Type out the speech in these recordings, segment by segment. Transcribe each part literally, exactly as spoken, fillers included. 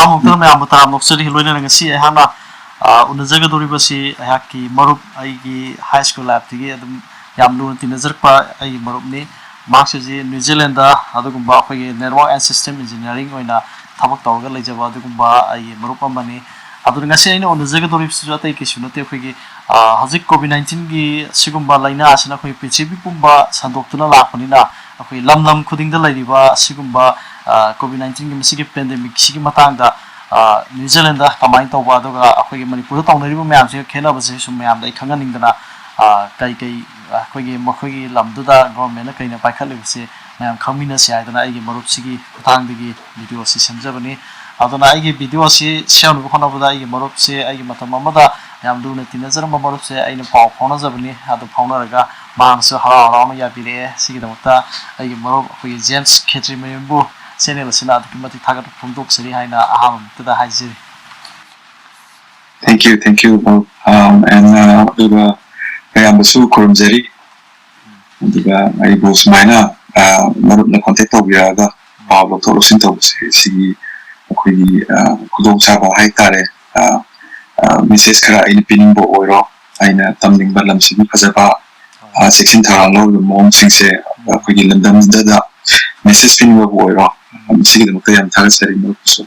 ꯍꯧꯔꯛꯇꯅ ꯃꯌꯥꯝꯕꯨ ꯇꯔꯥꯝꯅ ꯑꯣꯛꯆꯔꯤ꯫ ꯂꯣꯏꯅꯅ ꯉꯁꯤ ꯑꯩꯍꯥꯛꯅ, ꯑ, ꯎꯅꯖꯒꯗꯧꯔꯤꯕꯁꯤ ꯑꯩꯍꯥꯛꯀꯤ ꯃꯔꯨꯞ, ꯑꯩꯒꯤ high school lifeꯇꯒꯤ ꯑꯗꯨꯝ ꯌꯥꯝ ꯂꯨꯅ ꯇꯤꯟꯅꯖꯔꯛꯄ ꯑꯩꯒꯤ ꯃꯔꯨꯞꯅꯤ꯫ ꯃꯍꯥꯛꯁꯤ ꯍꯧꯖꯤꯛ New Zealandꯗ ꯑꯗꯨꯒꯨꯝꯕ ꯑꯩꯈꯣꯏꯒꯤ Network and System Engineering ꯑꯣꯏꯅ ꯊꯕꯛ ꯇꯧꯔꯒ ꯂꯩꯖꯕ ꯑꯗꯨꯒꯨꯝꯕ ꯑꯩꯒꯤ ꯃꯔꯨꯞ ꯑꯃꯅꯤ꯫ ꯑꯗꯨꯅ ꯉꯁꯤ ꯑꯩꯅ ꯎꯅꯖꯒꯗꯧꯔꯤꯕꯁꯤꯁꯨ ꯑꯇꯩ ꯀꯩꯁꯨ ꯅꯠꯇꯦ, ꯑꯩꯈꯣꯏꯒꯤ, ꯑ, ꯍꯧꯖꯤꯛ COVID nineteenꯒꯤ ꯁꯤꯒꯨꯝꯕ ꯂꯥꯏꯅꯥ ꯑꯁꯤꯅ ꯑꯩꯈꯣꯏ ꯄ꯭ꯔꯤꯊꯤꯕꯤ ꯄꯨꯝꯕ ꯁꯟꯗꯣꯛꯇꯨꯅ ꯂꯥꯛꯄꯅꯤꯅ, ꯑꯩꯈꯣꯏ ꯂꯝ ꯂꯝ ꯈꯨꯗꯤꯡꯗ ꯂꯩꯔꯤꯕ ꯁꯤꯒꯨꯝꯕ, ꯑ, COVID nineteenꯒꯤ ꯃꯁꯤꯒꯤ pandemicꯁꯤꯒꯤ ꯃꯇꯥꯡꯗ, ꯑ, New Zealandꯗ ꯀꯃꯥꯏꯅ ꯇꯧꯕ, ꯑꯗꯨꯒ ꯑꯩꯈꯣꯏꯒꯤ ꯃꯅꯤꯄꯨꯔꯗ ꯇꯧꯅꯔꯤꯕ ꯃꯌꯥꯝꯁꯤꯒ ꯈꯦꯠꯅꯕꯁꯦ ꯁꯨꯝ ꯃꯌꯥꯝꯗ ꯑꯩ ꯈꯪꯍꯟꯅꯤꯡꯗꯅ, ꯑ, ꯀꯩ ꯀꯩ ꯑꯩꯈꯣꯏꯒꯤ ꯃꯈꯣꯏꯒꯤ ꯂꯝꯗꯨꯗ governmentꯅ ꯀꯩꯅ ꯄꯥꯏꯈꯠꯂꯤꯕꯁꯦ ꯃꯌꯥꯝ ꯈꯪꯃꯤꯟꯅꯁꯤ ꯍꯥꯏꯗꯅ ꯑꯩꯒꯤ ꯃꯔꯨꯞꯁꯤꯒꯤ ꯈꯨꯠꯊꯥꯡꯗꯒꯤ video ꯑꯁꯤ ꯁꯦꯝꯖꯕꯅꯤ꯫ ꯑꯗꯨꯅ ꯑꯩꯒꯤ video ꯑꯁꯤ ꯁꯦꯝꯅꯕ ꯍꯣꯠꯅꯕꯗ ꯑꯩꯒꯤ ꯃꯔꯨꯞꯁꯦ, ꯑꯩꯒꯤ ꯃꯇꯝ ꯑꯃꯗ ꯌꯥꯝ ꯂꯨꯅ ꯇꯤꯟꯅꯖꯔꯝꯕ ꯃꯔꯨꯞꯁꯦ ꯑꯩꯅ ꯄꯥꯎ ꯐꯥꯎꯅꯖꯕꯅꯤ꯫ ꯑꯗꯨ ꯐꯥꯎꯅꯔꯒ ꯃꯍꯥꯛꯅꯁꯨ ꯍꯔꯥꯎ ꯍꯔꯥꯎꯅ ꯌꯥꯕꯤꯔꯛꯑꯦ꯫ ꯁꯤꯒꯤꯗꯃꯛꯇ ꯑꯩꯒꯤ ꯃꯔꯨꯞ ꯑꯩꯈꯣꯏꯒꯤ James Khetrimayunꯕꯨ channel ꯑꯁꯤꯅ ꯑꯗꯨꯛꯀꯤ ꯃꯇꯤꯛ ꯊꯥꯒꯠꯄ ꯐꯣꯡꯗꯣꯛꯆꯔꯤ ꯍꯥꯏꯅ ꯑꯍꯥꯟꯕ ꯃꯛꯇꯗ ꯍꯥꯏꯖꯔꯤ꯫ Thank you, thank you, ꯃꯔꯨꯞ꯫ Um, and, uh, ꯑꯗꯨꯒ ꯃꯌꯥꯝꯕꯁꯨ ꯈꯨꯔꯨꯝꯖꯔꯤ꯫ ꯑꯗꯨꯒ ꯑꯩꯕꯨ ꯁꯨꯃꯥꯏꯅ, ꯑ, ꯃꯔꯨꯞꯅ contact ꯇꯧꯕꯤꯔꯛꯑꯒ ꯄꯥꯎ ꯂꯧꯊꯣꯛ ꯂꯧꯁꯤꯟ ꯇꯧꯕꯁꯦ, ꯁꯤꯒꯤ ꯑꯩꯈꯣꯏꯒꯤ, ꯑ, ꯈꯨꯗꯣꯡꯆꯥꯕ ꯍꯥꯏꯇꯥꯔꯦ꯫ ꯑ, ꯑ, message ꯈꯔ ꯑꯩꯅ ꯄꯤꯅꯤꯡꯕ ꯑꯣꯏꯔꯣ, ꯑꯩꯅ ꯇꯝꯅꯤꯡꯕ ꯂꯝꯁꯤꯒꯤ ꯐꯖꯕ, ꯑ, ꯆꯦꯛꯁꯤꯟ ꯊꯧꯔꯥꯡ ꯂꯧꯔꯤꯕ ꯃꯑꯣꯡꯁꯤꯡꯁꯦ ꯑꯩꯈꯣꯏꯒꯤ ꯂꯝꯗꯝꯗꯨꯗ message ꯄꯤꯅꯤꯡꯕꯕꯨ ꯑꯣꯏꯔꯣ, ꯃꯁꯤꯒꯤꯗꯃꯛꯇ ꯌꯥꯝ ꯊꯥꯒꯠꯆꯔꯤ ꯃꯔꯨꯞꯄꯨꯁꯨ꯫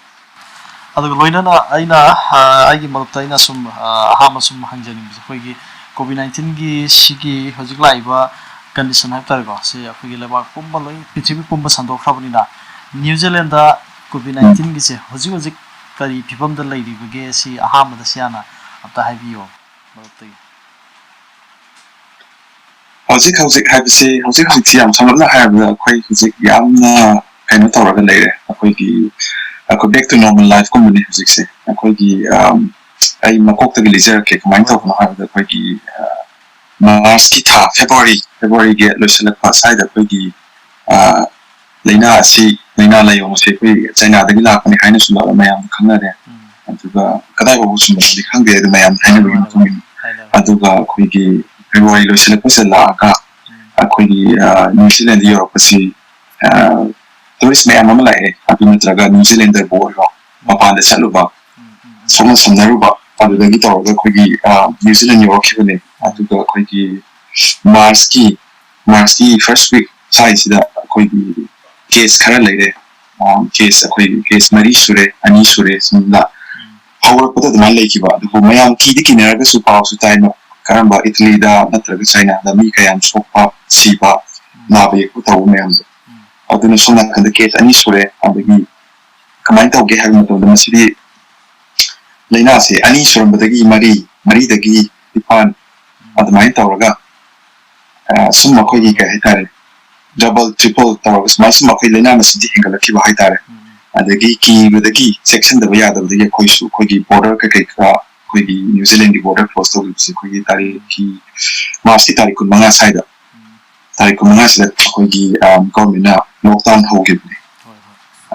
ꯑꯗꯨꯒ ꯂꯣꯏꯅꯅ ꯑꯩꯅ, ꯑ, ꯑꯩꯒꯤ ꯃꯔꯨꯞꯇ ꯑꯩꯅ ꯁꯨꯝ, ꯑ, ꯑꯍꯥꯟꯕ ꯁꯨꯝ ꯍꯪꯖꯅꯤꯡꯕꯁꯦ, ꯑꯩꯈꯣꯏꯒꯤ COVID nineteenꯒꯤ ꯁꯤꯒꯤ ꯍꯧꯖꯤꯛ ꯂꯥꯛꯏꯕ condition ꯍꯥꯏꯕ ꯇꯥꯔꯦꯀꯣ, ꯁꯤ ꯑꯩꯈꯣꯏꯒꯤ ꯂꯩꯕꯥꯛ ꯄꯨꯝꯕ ꯂꯣꯏ, ꯄ꯭ꯔꯤꯊꯤꯕꯤ ꯄꯨꯝꯕ ꯁꯟꯗꯣꯛꯈ꯭ꯔꯕꯅꯤꯅ, New Zealandꯗ COVID nineteenꯒꯤꯁꯦ ꯍꯧꯖꯤꯛ ꯍꯧꯖꯤꯛ ꯀꯔꯤ ꯐꯤꯕꯝꯗ ꯂꯩꯔꯤꯕꯒꯦ, ꯁꯤ ꯑꯍꯥꯟꯕꯗ ꯁꯤ ꯍꯥꯟꯅ ꯑꯝꯇ ꯍꯥꯏꯕꯤꯌꯣ ꯃꯔꯨꯞꯇꯒꯤ꯫ ꯍꯧꯖꯤꯛ ꯍꯧꯖꯤꯛ ꯍꯥꯏꯕꯁꯤ, ꯍꯧꯖꯤꯛ ꯍꯧꯖꯤꯛꯁꯤ ꯌꯥꯝ ꯁꯝꯂꯞꯅ ꯍꯥꯏꯔꯕꯗ ꯑꯩꯈꯣꯏ ꯍꯧꯖꯤꯛ ꯌꯥꯝꯅ ꯀꯩꯅꯣ ꯇꯧꯔꯒ ꯂꯩꯔꯦ꯫ ꯑꯩꯈꯣꯏꯒꯤ, ꯑꯩꯈꯣꯏ back to normal lifeꯀꯨꯝꯕꯅꯤ ꯍꯧꯖꯤꯛꯁꯦ꯫ ꯑꯩꯈꯣꯏꯒꯤ, ꯑꯝ, ꯑꯩ ꯃꯀꯣꯛꯇꯒꯤ ꯂꯤꯖꯔꯛꯀꯦ꯫ ꯀꯃꯥꯏꯅ ꯇꯧꯕꯅꯣ ꯍꯥꯏꯕꯗ, ꯑꯩꯈꯣꯏꯒꯤ, ꯑ, Marchꯀꯤ ꯊꯥ, February, Februaryꯒꯤ ꯂꯣꯏꯁꯤꯜꯂꯛꯄ ꯁ꯭ꯋꯥꯏꯗ ꯑꯩꯈꯣꯏꯒꯤ, ꯑ, ꯂꯥꯏꯅꯥ ꯑꯁꯤ, ꯂꯥꯏꯅꯥ ꯂꯥꯏꯑꯣꯡ ꯑꯁꯤ ꯑꯩꯈꯣꯏ Chinaꯗꯒꯤ ꯂꯥꯛꯄꯅꯤ ꯍꯥꯏꯅꯁꯨ ꯃꯌꯥꯝꯅ ꯈꯪꯅꯔꯦ꯫ ꯑꯗꯨꯒ ꯀꯗꯥꯏ ꯐꯥꯎꯕ ꯆꯨꯝꯕꯅꯣꯗꯤ ꯈꯪꯗꯦ, ꯑꯗꯨ ꯃꯌꯥꯝꯅ ꯍꯥꯏꯅꯕꯒꯤ ꯃꯇꯨꯡ ꯏꯟꯅ꯫ ꯑꯗꯨꯒ ꯑꯩꯈꯣꯏꯒꯤ February ꯂꯣꯏꯁꯤꯜꯂꯛꯄꯁꯤꯗ ꯂꯥꯛꯑꯒ ꯑꯩꯈꯣꯏꯒꯤ, ꯑ, New Zealandꯗ ꯌꯧꯔꯛꯄꯁꯤ, ꯑ, tourist ꯃꯌꯥꯝ ꯑꯃ ꯂꯥꯛꯑꯦ꯫ ꯑꯗꯨ ꯅꯠꯇ꯭ꯔꯒ New Zealanderꯕꯨ ꯑꯣꯏꯔꯣ, ꯃꯄꯥꯟꯗ ꯆꯠꯂꯨꯕ, ꯁꯣꯛꯅ ꯁꯝꯅꯔꯨꯕ, ꯑꯗꯨꯗꯒꯤ ꯇꯧꯔꯒ ꯑꯩꯈꯣꯏꯒꯤ ꯅ꯭ꯌꯨ ꯖꯤꯂꯦꯟ ꯌꯧꯔꯛꯈꯤꯕꯅꯦ꯫ ꯑꯗꯨꯒ ꯑꯩꯈꯣꯏꯒꯤ ꯃꯥꯔꯁꯀꯤ ꯃꯥꯔꯁꯀꯤ ꯐꯥꯔꯁ ꯋꯤꯛ ꯁ꯭ꯋꯥꯏꯁꯤꯗ ꯑꯩꯈꯣꯏꯒꯤ ꯀꯦꯁ ꯈꯔ ꯂꯩꯔꯦ꯫ ꯀꯦꯁ ꯑꯩꯈꯣꯏ ꯀꯦꯁ ꯃꯔꯤ ꯁꯨꯔꯦ, ꯑꯅꯤ ꯁꯨꯔꯦ ꯁꯨꯝ ꯂꯥ-, ꯍꯧꯔꯛꯄꯗ ꯑꯗꯨꯃꯥꯏꯅ ꯂꯩꯈꯤꯕ꯫ ꯑꯗꯨꯕꯨ ꯃꯌꯥꯝ ꯀꯤꯗꯤ ꯀꯤꯅꯔꯒꯁꯨ ꯄꯥꯎꯁꯨ ꯇꯥꯏ, ꯀꯔꯝꯕ ꯏꯇꯂꯤꯗ ꯅꯠꯇ꯭ꯔꯒ ꯆꯥꯏꯅꯥꯗ ꯃꯤ ꯀꯌꯥꯝ ꯁꯣꯛꯄ, ꯁꯤꯕ, ꯅꯥꯕ ꯌꯦꯛꯄ ꯇꯧꯕ ꯃꯌꯥꯝꯗꯣ꯫ ꯑꯗꯨꯅ ꯁꯣꯝ ꯅꯥꯀꯟꯗ ꯀꯦꯁ ꯑꯅꯤ ꯁꯨꯔꯦ꯫ ꯑꯗꯒꯤ ꯀꯃꯥꯏꯅ ꯇꯧꯒꯦ ꯍꯥꯏꯕ ꯃꯇꯝꯗ, ꯃꯁꯤꯗꯤ ꯂꯥꯏꯅꯥꯁꯦ ꯑꯅꯤ ꯁꯨꯔꯝꯕꯗꯒꯤ ꯃꯔꯤ, ꯃꯔꯤꯗꯒꯤ ꯅꯤꯄꯥꯟ, ꯑꯗꯨꯃꯥꯏꯅ ꯇꯧꯔꯒ, ꯑ, ꯁꯨꯝ ꯑꯩꯈꯣꯏꯒꯤ ꯀꯩ ꯍꯥꯏꯇꯥꯔꯦ, ꯗꯕꯜ ꯇ꯭ꯔꯤꯄꯜ ꯇꯧꯔꯒ ꯁꯨꯃꯥꯏꯅ ꯁꯨꯝ ꯑꯩꯈꯣꯏ ꯂꯥꯏꯅꯥ ꯃꯁꯤꯡꯁꯦ ꯍꯦꯟꯒꯠꯂꯛꯈꯤꯕ ꯍꯥꯏꯇꯥꯔꯦ꯫ ꯑꯗꯒꯤ ꯀꯤꯕꯗꯒꯤ ꯆꯦꯛꯁꯤꯟꯗꯕ ꯌꯥꯗꯕꯗꯒꯤ ꯑꯩꯈꯣꯏꯁꯨ ꯑꯩꯈꯣꯏꯒꯤ ꯕꯣꯔꯗꯔ ꯀꯩꯀꯩ ꯈꯔ, ꯑꯩꯈꯣꯏꯒꯤ ꯅ꯭ꯌꯨ ꯖꯤꯂꯦꯟꯒꯤ ꯕꯣꯔꯗꯔ ꯀ꯭ꯂꯣꯁ ꯇꯧꯈꯤꯕꯁꯦ ꯑꯩꯈꯣꯏꯒꯤ ꯇꯥꯔꯤꯛꯀꯤ, ꯃꯥꯔꯁꯀꯤ ꯇꯥꯔꯤꯛ ꯀꯨꯟꯃꯉꯥ ꯁ꯭ꯋꯥꯏꯗ, ꯇꯥꯔꯤꯛ ꯀꯨꯟꯃꯉꯥꯁꯤꯗ ꯑꯩꯈꯣꯏꯒꯤ, ꯑ, ꯒꯣꯔꯃꯦꯟꯅ ꯂꯣꯛꯗꯥꯎꯟ ꯍꯧꯈꯤꯕꯅꯦ꯫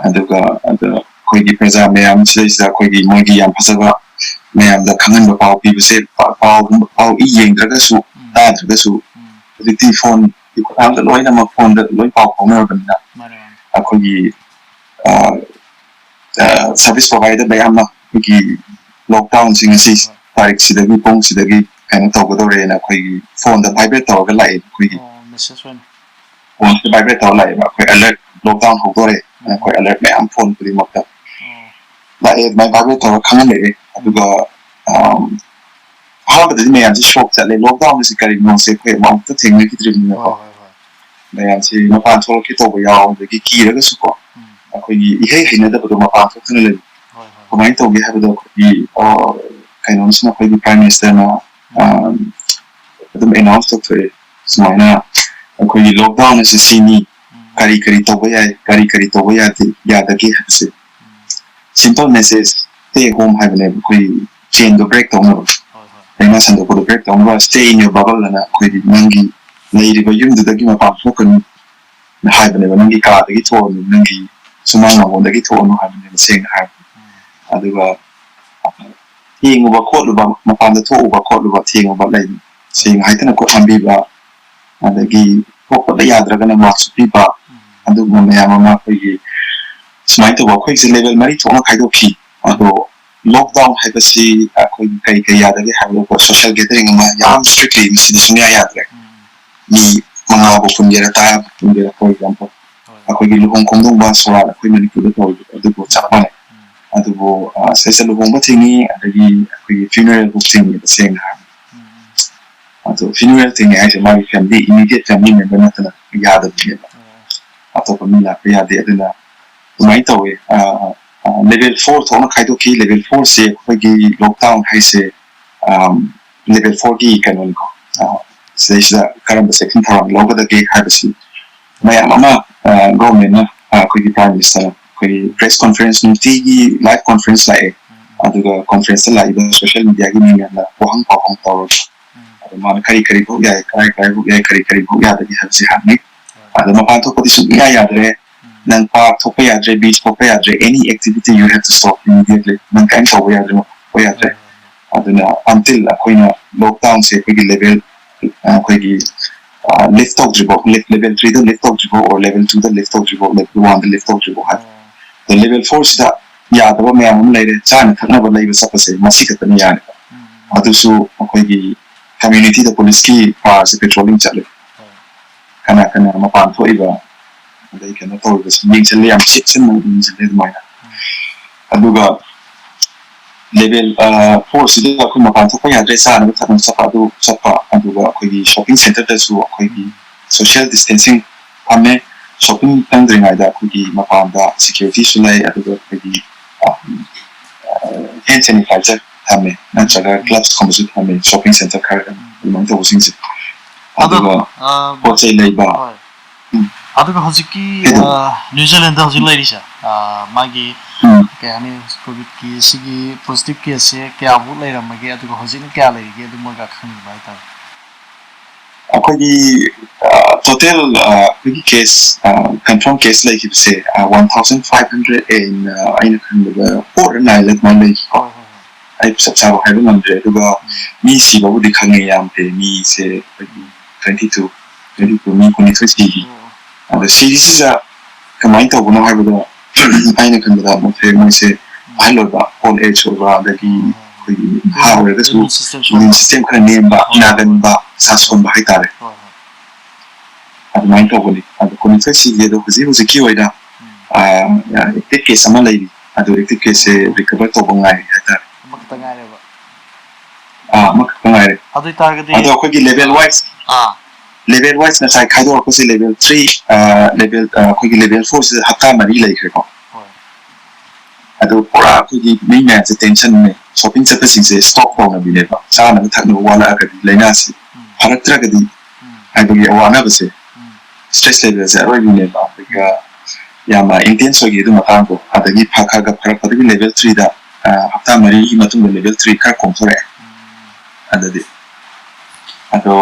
ꯑꯗꯨꯒ ꯑꯗ ꯑꯩꯈꯣꯏꯒꯤ ꯄ꯭ꯔꯖꯥ ꯃꯌꯥꯝ ꯁꯤꯗꯩꯁꯤꯗ ꯑꯩꯈꯣꯏꯒꯤ ꯃꯣꯏꯒꯤ ꯌꯥꯝ ꯐꯖꯕ ꯃꯌꯥꯝꯗ ꯈꯪꯍꯟꯕ ꯄꯥꯎ ꯄꯤꯕꯁꯦ, ꯄꯥꯎꯒꯨꯝꯕ, ꯄꯥꯎ ꯏ ꯌꯦꯡꯗ꯭ꯔꯒꯁꯨ, ꯇꯥꯗ꯭ꯔꯒꯁꯨ, ꯍꯧꯖꯤꯛꯇꯤ ꯐꯣꯟꯒꯤ ꯈꯨꯠꯊꯥꯡꯗ ꯂꯣꯏꯅꯃꯛ ꯐꯣꯟꯗ ꯂꯣꯏ ꯄꯥꯎ ꯐꯥꯎꯅꯔꯕꯅꯤꯅ, ꯑꯩꯈꯣꯏꯒꯤ, ꯑ, ꯑ, ꯁꯔꯚꯤꯁ ꯄ꯭ꯔꯣꯚꯥꯏꯗꯔ ꯃꯌꯥꯝꯅ ꯑꯩꯈꯣꯏꯒꯤ ꯂꯣꯛꯗꯥꯎꯟꯁꯤꯡ ꯑꯁꯤ ꯇꯥꯔꯤꯛꯁꯤꯗꯒꯤ, ꯄꯨꯡꯁꯤꯗꯒꯤ ꯀꯩꯅꯣ ꯇꯧꯒꯗꯧꯔꯦꯅ ꯑꯩꯈꯣꯏꯒꯤ ꯐꯣꯟꯗ ꯚꯥꯏꯕ꯭ꯔꯦꯠ ꯇꯧꯔꯒ ꯂꯥꯛꯑꯦ ꯑꯩꯈꯣꯏꯒꯤ꯫ ꯐꯣꯟꯁꯦ ꯚꯥꯏꯕ꯭ꯔꯦꯠ ꯇꯧꯔ ꯂꯥꯛꯑꯦꯕ꯫ ꯑꯩꯈꯣꯏ ꯑꯂꯔꯠ, ꯂꯣꯛꯗꯥꯎꯟ ꯍꯧꯗꯣꯔꯦ꯫ ꯑꯩꯈꯣꯏ ꯑꯂꯔꯠ ꯃꯌꯥꯝ ꯐꯣꯟ ꯈꯨꯗꯤꯡꯃꯛꯇ ꯂꯥꯛꯑꯦ, ꯑꯗꯨꯃꯥꯏꯅ ꯚꯥꯏꯕ꯭ꯔꯦꯠ ꯇꯧꯔ ꯈꯪꯍꯜꯂꯛꯑꯦ꯫ ꯑꯗꯨꯒ, ꯑꯝ, ꯑꯍꯥꯟꯕꯗꯗꯤ ꯃꯌꯥꯝꯁꯦ ꯁꯣꯛ ꯆꯠꯂꯦ, ꯂꯣꯛꯗꯥꯎꯟꯁꯦ ꯀꯔꯤꯅꯣꯁꯦ ꯑꯩꯈꯣꯏ ꯑꯃꯨꯛꯇ ꯊꯦꯡꯅꯈꯤꯗ꯭ꯔꯤꯕꯅꯤꯅꯀꯣ꯫ ꯃꯌꯥꯝꯁꯦ ꯃꯄꯥꯟ ꯊꯣꯛꯂꯛꯀꯦ ꯇꯧꯕ ꯌꯥꯎ, ꯑꯗꯒꯤ ꯀꯤꯔꯒꯁꯨꯀꯣ, ꯑꯩꯈꯣꯏꯒꯤ ꯏꯍꯩ ꯍꯩꯅꯗꯕꯗꯣ ꯃꯄꯥꯟ ꯊꯣꯛꯇꯅ ꯂꯩꯕ꯫ ꯀꯃꯥꯏꯅ ꯇꯧꯒꯦ ꯍꯥꯏꯕꯗ, ꯑꯩꯈꯣꯏꯒꯤ, ꯑ, ꯀꯩꯅꯣꯁꯤꯅ, ꯑꯩꯈꯣꯏꯒꯤ ꯄ꯭ꯔꯥꯏꯝ ꯃꯤꯅꯤꯁꯇꯔꯅ, ꯑ, ꯑꯗꯨꯝ ꯑꯦꯅꯥꯎꯟꯁ ꯇꯧꯊꯣꯛꯑꯦ, ꯁꯨꯃꯥꯏꯅ ꯑꯩꯈꯣꯏꯒꯤ ꯂꯣꯛꯗꯥꯎꯟ ꯑꯁꯤ ꯁꯤꯅꯤ, ꯀꯔꯤ ꯀꯔꯤ ꯇꯧꯕ ꯌꯥꯏ, ꯀꯔꯤ ꯀꯔꯤ ꯇꯧꯕ ꯌꯥꯗꯦ, ꯌꯥꯗꯒꯦ ꯍꯥꯏꯕꯁꯦ꯫ ꯁꯤꯝꯄꯜ ꯃꯦꯁꯦꯖ, "Stay home" ꯍꯥꯏꯕꯅꯦꯕ, ꯑꯩꯈꯣꯏꯒꯤ ꯆꯦꯟꯗꯣ ꯕ꯭ꯔꯦꯛ ꯇꯧꯅꯕ, ꯂꯥꯏꯅꯥ ꯁꯟꯗꯣꯛꯄꯗꯣ ꯕ꯭ꯔꯦꯛ ꯇꯧꯅꯕ, "Stay in your bubble" ꯑꯅ ꯑꯩꯈꯣꯏꯒꯤ ꯅꯪꯒꯤ ꯂꯩꯔꯤꯕ ꯌꯨꯝꯗꯨꯗꯒꯤ ꯃꯄꯥꯟ ꯊꯣꯛꯀꯅꯨ ꯍꯥꯏꯕꯅꯦꯕ, "ꯅꯪꯒꯤ ꯀꯥꯗꯒꯤ ꯊꯣꯛꯑꯅꯨ, ꯅꯪꯒꯤ ꯁꯨꯃꯥꯡ ꯃꯥꯡꯒꯣꯟꯗꯒꯤ ꯊꯣꯛꯑꯅꯨ" ꯍꯥꯏꯕꯅꯦꯕ, ꯁꯦꯡꯅ ꯍꯥꯏꯔꯕꯗ꯫ ꯑꯗꯨꯒ ꯊꯦꯡꯉꯨꯕ ꯈꯣꯠꯂꯨꯕ, ꯃꯄꯥꯟꯗ ꯊꯣꯛꯎꯕ ꯈꯣꯠꯂꯨꯕ, ꯊꯦꯡꯉꯨꯕ ꯂꯩ, ꯁꯦꯡꯅ ꯍꯥꯏꯗꯅ ꯈꯨꯠ ꯍꯥꯝꯕꯤꯕ, ꯑꯗꯒꯤ ꯊꯣꯛꯄꯗ ꯌꯥꯗ꯭ꯔꯒꯅ ꯃꯥꯛꯁ ꯎꯞꯄꯤꯕ, ꯑꯗꯨꯒꯨꯝꯕ ꯃꯌꯥꯝ ꯑꯃ ꯑꯩꯈꯣꯏꯒꯤ ꯁꯨꯃꯥꯏꯅ ꯇꯧꯕ, ꯑꯩꯈꯣꯏꯁꯦ ꯂꯦꯚꯦꯜ ꯃꯔꯤ ꯊꯣꯛꯅ ꯈꯥꯏꯗꯣꯛꯈꯤ꯫ ꯑꯗꯣ ꯂꯣꯛꯗꯥꯎꯟ ꯍꯥꯏꯕꯁꯤ ꯑꯩꯈꯣꯏꯒꯤ ꯀꯔꯤ ꯀꯔꯤ ꯌꯥꯗꯒꯦ ꯍꯥꯏꯕꯗꯀꯣ, ꯁꯣꯁꯤꯌꯦꯜ ꯒꯦꯗꯔꯤꯡ ꯑꯃ ꯌꯥꯝ ꯁ꯭ꯇ꯭ꯔꯤꯛꯂꯤ ꯃꯁꯤꯗꯤ ꯁꯨꯡꯌꯥ ꯌꯥꯗ꯭ꯔꯦ꯫ ꯃꯤ ꯃꯉꯥꯕꯨ ꯄꯨꯟꯒꯦꯔꯥ, ꯇꯔꯥꯕꯨ ꯄꯨꯟꯒꯦꯔꯥ, ꯐꯣꯔ ꯑꯦꯛꯖꯥꯝꯄꯜ, ꯑꯩꯈꯣꯏꯒꯤ ꯂꯨꯍꯣꯡ ꯈꯣꯡꯗꯣꯡꯕ ꯁꯣꯔꯥꯠ ꯑꯩꯈꯣꯏ ꯃꯅꯤꯄꯨꯔꯗ ꯇꯧꯔꯤꯕ ꯑꯗꯨꯕꯨ ꯆꯞ ꯃꯥꯟꯅꯩ꯫ ꯑꯗꯨꯕꯨ ꯁꯤꯗꯩꯁꯤꯗ ꯂꯨꯍꯣꯡꯕ ꯊꯤꯡꯉꯤ, ꯑꯗꯒꯤ ꯑꯩꯈꯣꯏꯒꯤ ꯐ꯭ꯌꯨꯅꯔꯦꯜ ꯐꯥꯎ ꯊꯤꯡꯉꯦꯕ, ꯁꯦꯡꯅ ꯍꯥꯏꯔꯕꯗ꯫ ꯑꯗꯣ ꯐ꯭ꯌꯨꯅꯔꯦꯜ ꯊꯤꯡꯉꯦ ꯍꯥꯏꯁꯦ ꯃꯥꯒꯤ ꯐꯦꯃꯤꯂꯤ, ꯏꯃꯤꯗꯤꯌꯦꯠ ꯐꯦꯃꯤꯂꯤ ꯃꯦꯝꯕꯔ ꯅꯠꯇꯅ ꯌꯥꯗꯕꯅꯦꯕ꯫ ꯑꯇꯣꯞꯄ ꯃꯤ ꯂꯥꯛꯄ ꯌꯥꯗꯦ꯫ ꯑꯗꯨꯅ ꯑꯗꯨꯃꯥꯏꯅ ꯇꯧꯋꯦ꯫ ꯂꯦꯚꯦꯜ ꯐꯣꯔ ꯊꯣꯛꯅ ꯈꯥꯏꯗꯣꯛꯈꯤ꯫ ꯂꯦꯚꯦꯜ ꯐꯣꯔꯁꯦ ꯑꯩꯈꯣꯏꯒꯤ ꯂꯣꯛꯗꯥꯎꯟ ꯍꯥꯏꯁꯦ ꯂꯦꯚꯦꯜ ꯐꯣꯔꯒꯤ ꯀꯩꯅꯣꯅꯤꯀꯣ꯫ ꯁꯤꯗꯩꯁꯤꯗ ꯀꯔꯝꯕ ꯆꯦꯛꯁꯤꯟ ꯊꯧꯔꯥꯡ ꯂꯧꯒꯗꯒꯦ ꯍꯥꯏꯕꯁꯤ ꯃꯌꯥꯝ ꯑꯃ ꯒꯣꯔꯃꯦꯟꯅ, ꯑꯩꯈꯣꯏꯒꯤ ꯄ꯭ꯔꯥꯏꯝ ꯃꯤꯅꯤꯁꯇꯔꯅ ꯑꯩꯈꯣꯏꯒꯤ ꯄ꯭ꯔꯦꯁ ꯀꯣꯟꯐ꯭ꯔꯦꯟꯁ, ꯅꯨꯡꯇꯤꯒꯤ ꯂꯥꯏꯚ ꯀꯣꯟꯐ꯭ꯔꯦꯟꯁ ꯂꯥꯛꯑꯦ꯫ ꯑꯗꯨꯒ ꯀꯣꯟꯐ꯭ꯔꯦꯟꯁꯇ ꯂꯥꯛꯏꯕ ꯁꯣꯁꯤꯌꯦꯜ ꯃꯤꯗꯤꯌꯥꯒꯤ ꯃꯤ ꯃꯌꯥꯝꯅ ꯋꯥꯍꯪ ꯄꯥꯎꯍꯪ ꯇꯧꯔꯒ, ꯑꯗꯣ ꯃꯥꯅ ꯀꯔꯤ ꯀꯔꯤ ꯐꯥꯎ ꯌꯥꯏ, ꯀꯔꯥꯏ ꯀꯔꯥꯏꯐꯥꯎ ꯌꯥꯏ, ꯀꯔꯤ ꯀꯔꯤ ꯐꯥꯎ ꯌꯥꯗꯒꯦ ꯍꯥꯏꯕꯁꯤ ꯍꯪꯉꯤ꯫ ꯑꯗꯣ ꯃꯄꯥꯟ ꯊꯣꯛꯄꯗꯤ ꯁꯨꯡꯌꯥ ꯌꯥꯗ꯭ꯔꯦ꯫ ꯅꯪ ꯄꯥꯔꯛ ꯊꯣꯛꯄ ꯌꯥꯗ꯭ꯔꯦ, ꯕꯤꯆ ꯊꯣꯛꯄ ꯌꯥꯗ꯭ꯔꯦ, any activity you have to stop immediately. ꯅꯪ ꯀꯔꯤꯝ ꯇꯧꯕ ꯌꯥꯗ꯭ꯔꯦ, ꯃꯄꯥꯟ ꯊꯣꯛꯄ ꯌꯥꯗ꯭ꯔꯦ꯫ ꯑꯗꯨꯅ until ꯑꯩꯈꯣꯏꯅ ꯂꯣꯛꯗꯥꯎꯟꯁꯦ ꯑꯩꯈꯣꯏꯒꯤ ꯂꯦꯚꯦꯜ, ꯑꯩꯈꯣꯏꯒꯤ ꯂꯤꯐ ꯇꯧꯗ꯭ꯔꯤꯐꯥꯎ, ꯂꯦꯚꯦꯜ ꯊ꯭ꯔꯤꯗ ꯂꯤꯐ ꯇꯧꯗ꯭ꯔꯤꯐꯥꯎ, or ꯂꯦꯚꯦꯜ ꯇꯨꯗ ꯂꯤꯐ ꯇꯧꯗ꯭ꯔꯤꯐꯥꯎ, ꯂꯦꯚꯦꯜ ꯋꯥꯟꯗ ꯂꯤꯐ ꯇꯧꯗ꯭ꯔꯤꯐꯥꯎ ꯍꯥꯏꯕ꯫ ꯑꯗꯣ ꯂꯦꯚꯦꯜ ꯐꯣꯔꯁꯤꯗ ꯌꯥꯗꯕ ꯃꯌꯥꯝ ꯑꯃ ꯂꯩꯔꯦ꯫ ꯆꯥꯅ ꯊꯛꯅꯕ ꯂꯩꯕ ꯆꯠꯄꯁꯦ ꯃꯁꯤ ꯈꯛꯇꯅ ꯌꯥꯔꯦ꯫ ꯑꯗꯨꯁꯨ ꯑꯩꯈꯣꯏꯒꯤ ꯀꯝꯃ꯭ꯌꯨꯅꯤꯇꯤꯗ ꯄꯨꯂꯤꯁꯀꯤ ꯀꯥꯔꯁꯦ ꯄꯦꯇ꯭ꯔꯣꯂꯤꯡ ꯆꯠꯂꯦ꯫ ꯀꯅꯥ ꯀꯅꯥ ꯃꯄꯥꯟ ꯊꯣꯛꯏꯕ, ꯑꯗꯩ ꯀꯩꯅꯣ ꯇꯧꯔꯤꯕꯁꯤ ꯌꯦꯡꯁꯤꯜꯂꯦ, ꯌꯥꯝ ꯆꯦꯛꯁꯤꯟꯅ ꯌꯦꯡꯁꯤꯜꯂꯦ ꯑꯗꯨꯃꯥꯏꯅ꯫ ꯑꯗꯨꯒ ꯂꯦꯚꯦꯜ ꯐꯣꯔꯁꯤꯗ ꯑꯩꯈꯣꯏ ꯃꯄꯥꯟ ꯊꯣꯛꯄ ꯌꯥꯗ꯭ꯔꯦ, ꯆꯥꯅꯕ ꯊꯛꯅꯕ ꯆꯠꯄ ꯑꯗꯨ ꯆꯠꯄ, ꯑꯗꯨꯒ ꯑꯩꯈꯣꯏꯒꯤ ꯁꯣꯞꯄꯤꯡ ꯁꯦꯟꯇꯔꯗꯁꯨ ꯑꯩꯈꯣꯏꯒꯤ ꯁꯣꯁꯤꯌꯦꯜ ꯗꯤꯁꯇꯦꯟꯁꯤꯡ ꯊꯝꯃꯦ꯫ ꯁꯣꯞꯄꯤꯡ ꯆꯪꯗ꯭ꯔꯤꯉꯩꯗ ꯑꯩꯈꯣꯏꯒꯤ ꯃꯄꯥꯟꯗ ꯁꯦꯀ꯭ꯌꯨꯔꯤꯇꯤꯁꯨ ꯂꯩ, ꯑꯗꯨꯒ ꯑꯩꯈꯣꯏꯒꯤ ꯍꯦꯟ ꯁꯦꯅꯤꯇꯥꯏꯖꯔ ꯊꯝꯃꯦ, ꯅꯠꯇ꯭ꯔꯒ ꯒ꯭ꯂꯚꯁꯀꯨꯝꯕꯁꯨ ꯊꯝꯃꯦ ꯁꯣꯞꯄꯤꯡ ꯁꯦꯟꯇꯔ ꯈꯔꯗ, ꯑꯗꯨꯃꯥꯏꯅ ꯇꯧꯕꯁꯤꯡꯁꯦ꯫ ꯑꯗꯣ ꯑꯗꯨꯒ ꯑ, ꯄꯣꯠ ꯆꯩ ꯂꯩꯕ꯫ ꯍꯣꯏ꯫ ꯎꯝ꯫ ꯑꯗꯨꯒ ꯍꯧꯖꯤꯛꯀꯤ ꯀꯩꯗꯧꯕ? ꯑ, ꯅ꯭ꯌꯨ ꯖꯤꯂꯦꯟꯗ ꯍꯧꯖꯤꯛ ꯂꯩꯔꯤꯁꯦ, ꯑ, ꯃꯥꯒꯤ ꯎꯝ꯫ ꯀꯩ ꯍꯥꯏꯅꯤ, ꯀꯣꯚꯤꯗꯀꯤ ꯁꯤꯒꯤ ꯄꯣꯖꯤꯇꯤꯚ ꯀꯦꯁꯁꯦ ꯀꯌꯥꯃꯨꯛ ꯂꯩꯔꯝꯃꯒꯦ, ꯑꯗꯨꯒ ꯍꯧꯖꯤꯛꯅ ꯀꯌꯥ ꯂꯩꯔꯤꯒꯦ, ꯑꯗꯨꯃꯒ ꯈꯪꯅꯤꯡꯕ ꯍꯥꯏꯇꯥꯔꯦ꯫ ꯑꯩꯈꯣꯏꯒꯤ ꯇꯣꯇꯦꯜ ꯑꯩꯈꯣꯏꯒꯤ ꯀꯦꯁ, ꯀꯟꯐꯥꯔꯝ ꯀꯦꯁ ꯂꯩꯈꯤꯕꯁꯦ one thousand five hundred and, ꯑꯩꯅ ꯈꯟꯕꯗ ꯐꯣꯔ ꯅꯥꯏꯟ ꯑꯗꯨꯃꯥꯏꯅ ꯂꯩꯈꯤꯀꯣ꯫ ꯍꯣꯏ, ꯍꯣꯏ, ꯍꯣꯏ꯫ ꯑꯩ ꯆꯞ ꯆꯥꯕ ꯍꯥꯏꯕ ꯉꯝꯗ꯭ꯔꯦ꯫ ꯑꯗꯨꯒ ꯃꯤ ꯁꯤꯕꯕꯨꯗꯤ ꯈꯪꯉꯦ, ꯌꯥꯝꯗꯦ, ꯃꯤꯁꯦ ꯑꯩꯈꯣꯏꯒꯤ ꯇ꯭ꯋꯦꯟꯇꯤ ꯇꯨ, ꯇ꯭ꯋꯦꯟꯇꯤ ꯇꯨ, ꯃꯤ ꯀꯨꯟꯅꯤꯊꯣꯏ ꯁꯤꯈꯤ꯫ ꯑꯣ꯫ ꯑꯗꯣ ꯁꯤꯒꯤꯁꯤꯗ ꯀꯃꯥꯏꯅ ꯇꯧꯕꯅꯣ ꯍꯥꯏꯕꯗ, ꯑꯩꯅ ꯈꯟꯕꯗ ꯃꯈꯣꯏ ꯃꯣꯏꯁꯦ ꯑꯍꯜ ꯑꯣꯏꯕ, ꯑꯣꯜ ꯑꯦꯖ ꯑꯣꯏꯕ, ꯑꯗꯒꯤ ꯑꯩꯈꯣꯏꯒꯤ ꯅꯍꯥ ꯑꯣꯏꯔꯒꯁꯨ ꯏꯃ꯭ꯌꯨꯟ ꯁꯤꯁꯇꯦꯝ ꯁꯣꯟꯕ, ꯏꯃ꯭ꯌꯨꯟ ꯁꯤꯁꯇꯦꯝ ꯈꯔ ꯅꯦꯝꯕ, ꯍꯣꯏ, ꯍꯣꯏ, ꯅꯥꯒꯟꯕ, ꯏꯁꯥ ꯁꯣꯟꯕ ꯍꯥꯏꯇꯥꯔꯦ꯫ ꯍꯣꯏ, ꯍꯣꯏ꯫ ꯑꯗꯨꯃꯥꯏꯅ ꯇꯧꯕꯅꯤ꯫ ꯑꯗꯣ ꯀꯣꯅꯤꯐꯦꯛ ꯁꯤꯒꯤ ꯑꯗꯣ ꯍꯧꯖꯤꯛ ꯍꯧꯖꯤꯛꯀꯤ ꯑꯣꯏꯅ, ꯎꯝ꯫ ꯑꯦꯛꯇꯤꯚ ꯀꯦꯁ ꯑꯃ ꯂꯩꯔꯤ꯫ ꯑꯗꯣ ꯑꯦꯛꯇꯤꯚ ꯀꯦꯁꯁꯦ ꯑꯣ꯫ ꯔꯤꯀꯚꯔ ꯇꯧꯕ ꯉꯥꯏꯔꯤ ꯍꯥꯏꯇꯥꯔꯦ꯫ ꯑꯃꯈꯛꯇ ꯉꯥꯏꯔꯦꯕ꯫ ꯑꯥ, ꯑꯃꯈꯛꯇ ꯉꯥꯏꯔꯦ꯫ ꯑꯗꯨ ꯑꯣꯏꯇꯥꯔꯒꯗꯤ ꯑꯗꯣ ꯑꯩꯈꯣꯏꯒꯤ ꯂꯦꯚꯦꯜ ꯋꯥꯏꯁ, ꯑꯥ꯫ ꯂꯦꯚꯦꯜ ꯋꯥꯏꯁ ꯉꯁꯥꯏ ꯈꯥꯏꯗꯣꯔꯛꯄꯁꯦ ꯂꯦꯚꯦꯜ ꯊ꯭ꯔꯤ, ꯑꯥ, ꯂꯦꯚꯦꯜ, ꯑꯥ, ꯑꯩꯈꯣꯏꯒꯤ ꯂꯦꯚꯦꯜ ꯐꯣꯔꯁꯤꯗ ꯍꯞꯇꯥ ꯃꯔꯤ ꯂꯩꯈ꯭ꯔꯦꯀꯣ꯫ ꯍꯣꯏ꯫ ꯑꯗꯨ ꯄꯨꯔꯥ ꯑꯩꯈꯣꯏꯒꯤ ꯃꯤ ꯃꯌꯥꯝꯁꯦ ꯇꯦꯟꯁꯟꯅꯦ꯫ Shopping ꯆꯠꯄꯁꯤꯡꯁꯦ stock ꯇꯧꯅꯕꯤꯅꯦꯕ꯫ ꯆꯥꯅꯕ ꯊꯛꯅꯕ ꯋꯥꯠꯂꯛꯑꯒꯗꯤ, ꯂꯥꯏꯅꯥꯁꯤ ꯎꯝ꯫ ꯐꯔꯛꯇ꯭ꯔꯒꯗꯤ ꯎꯝ꯫ ꯍꯥꯏꯕꯒꯤ ꯋꯥꯅꯕꯁꯦ, ꯎꯝ꯫ ꯁ꯭ꯇ꯭ꯔꯦꯁ ꯂꯦꯚꯦꯜꯁꯦ ꯑꯔꯣꯏꯕꯤꯅꯦꯕ꯫ ꯑꯗꯨꯒ ꯌꯥꯝꯅ ꯏꯟꯇꯦꯟꯁ ꯑꯣꯏꯈꯤ ꯑꯗꯨ ꯃꯇꯥꯡꯗꯣ꯫ ꯑꯗꯒꯤ ꯐ-, ꯈꯔ ꯈꯔ ꯐꯔꯛꯄꯗꯒꯤ ꯂꯦꯚꯦꯜ ꯊ꯭ꯔꯤꯗ, ꯑ, ꯍꯞꯇꯥ ꯃꯔꯤꯒꯤ ꯃꯇꯨꯡꯗ ꯂꯦꯚꯦꯜ ꯊ꯭ꯔꯤ ꯈꯔ ꯀꯣꯝꯊꯣꯔꯛꯑꯦ꯫ ꯎꯝ꯫ ꯑꯗꯨꯗꯤ, ꯑꯗꯣ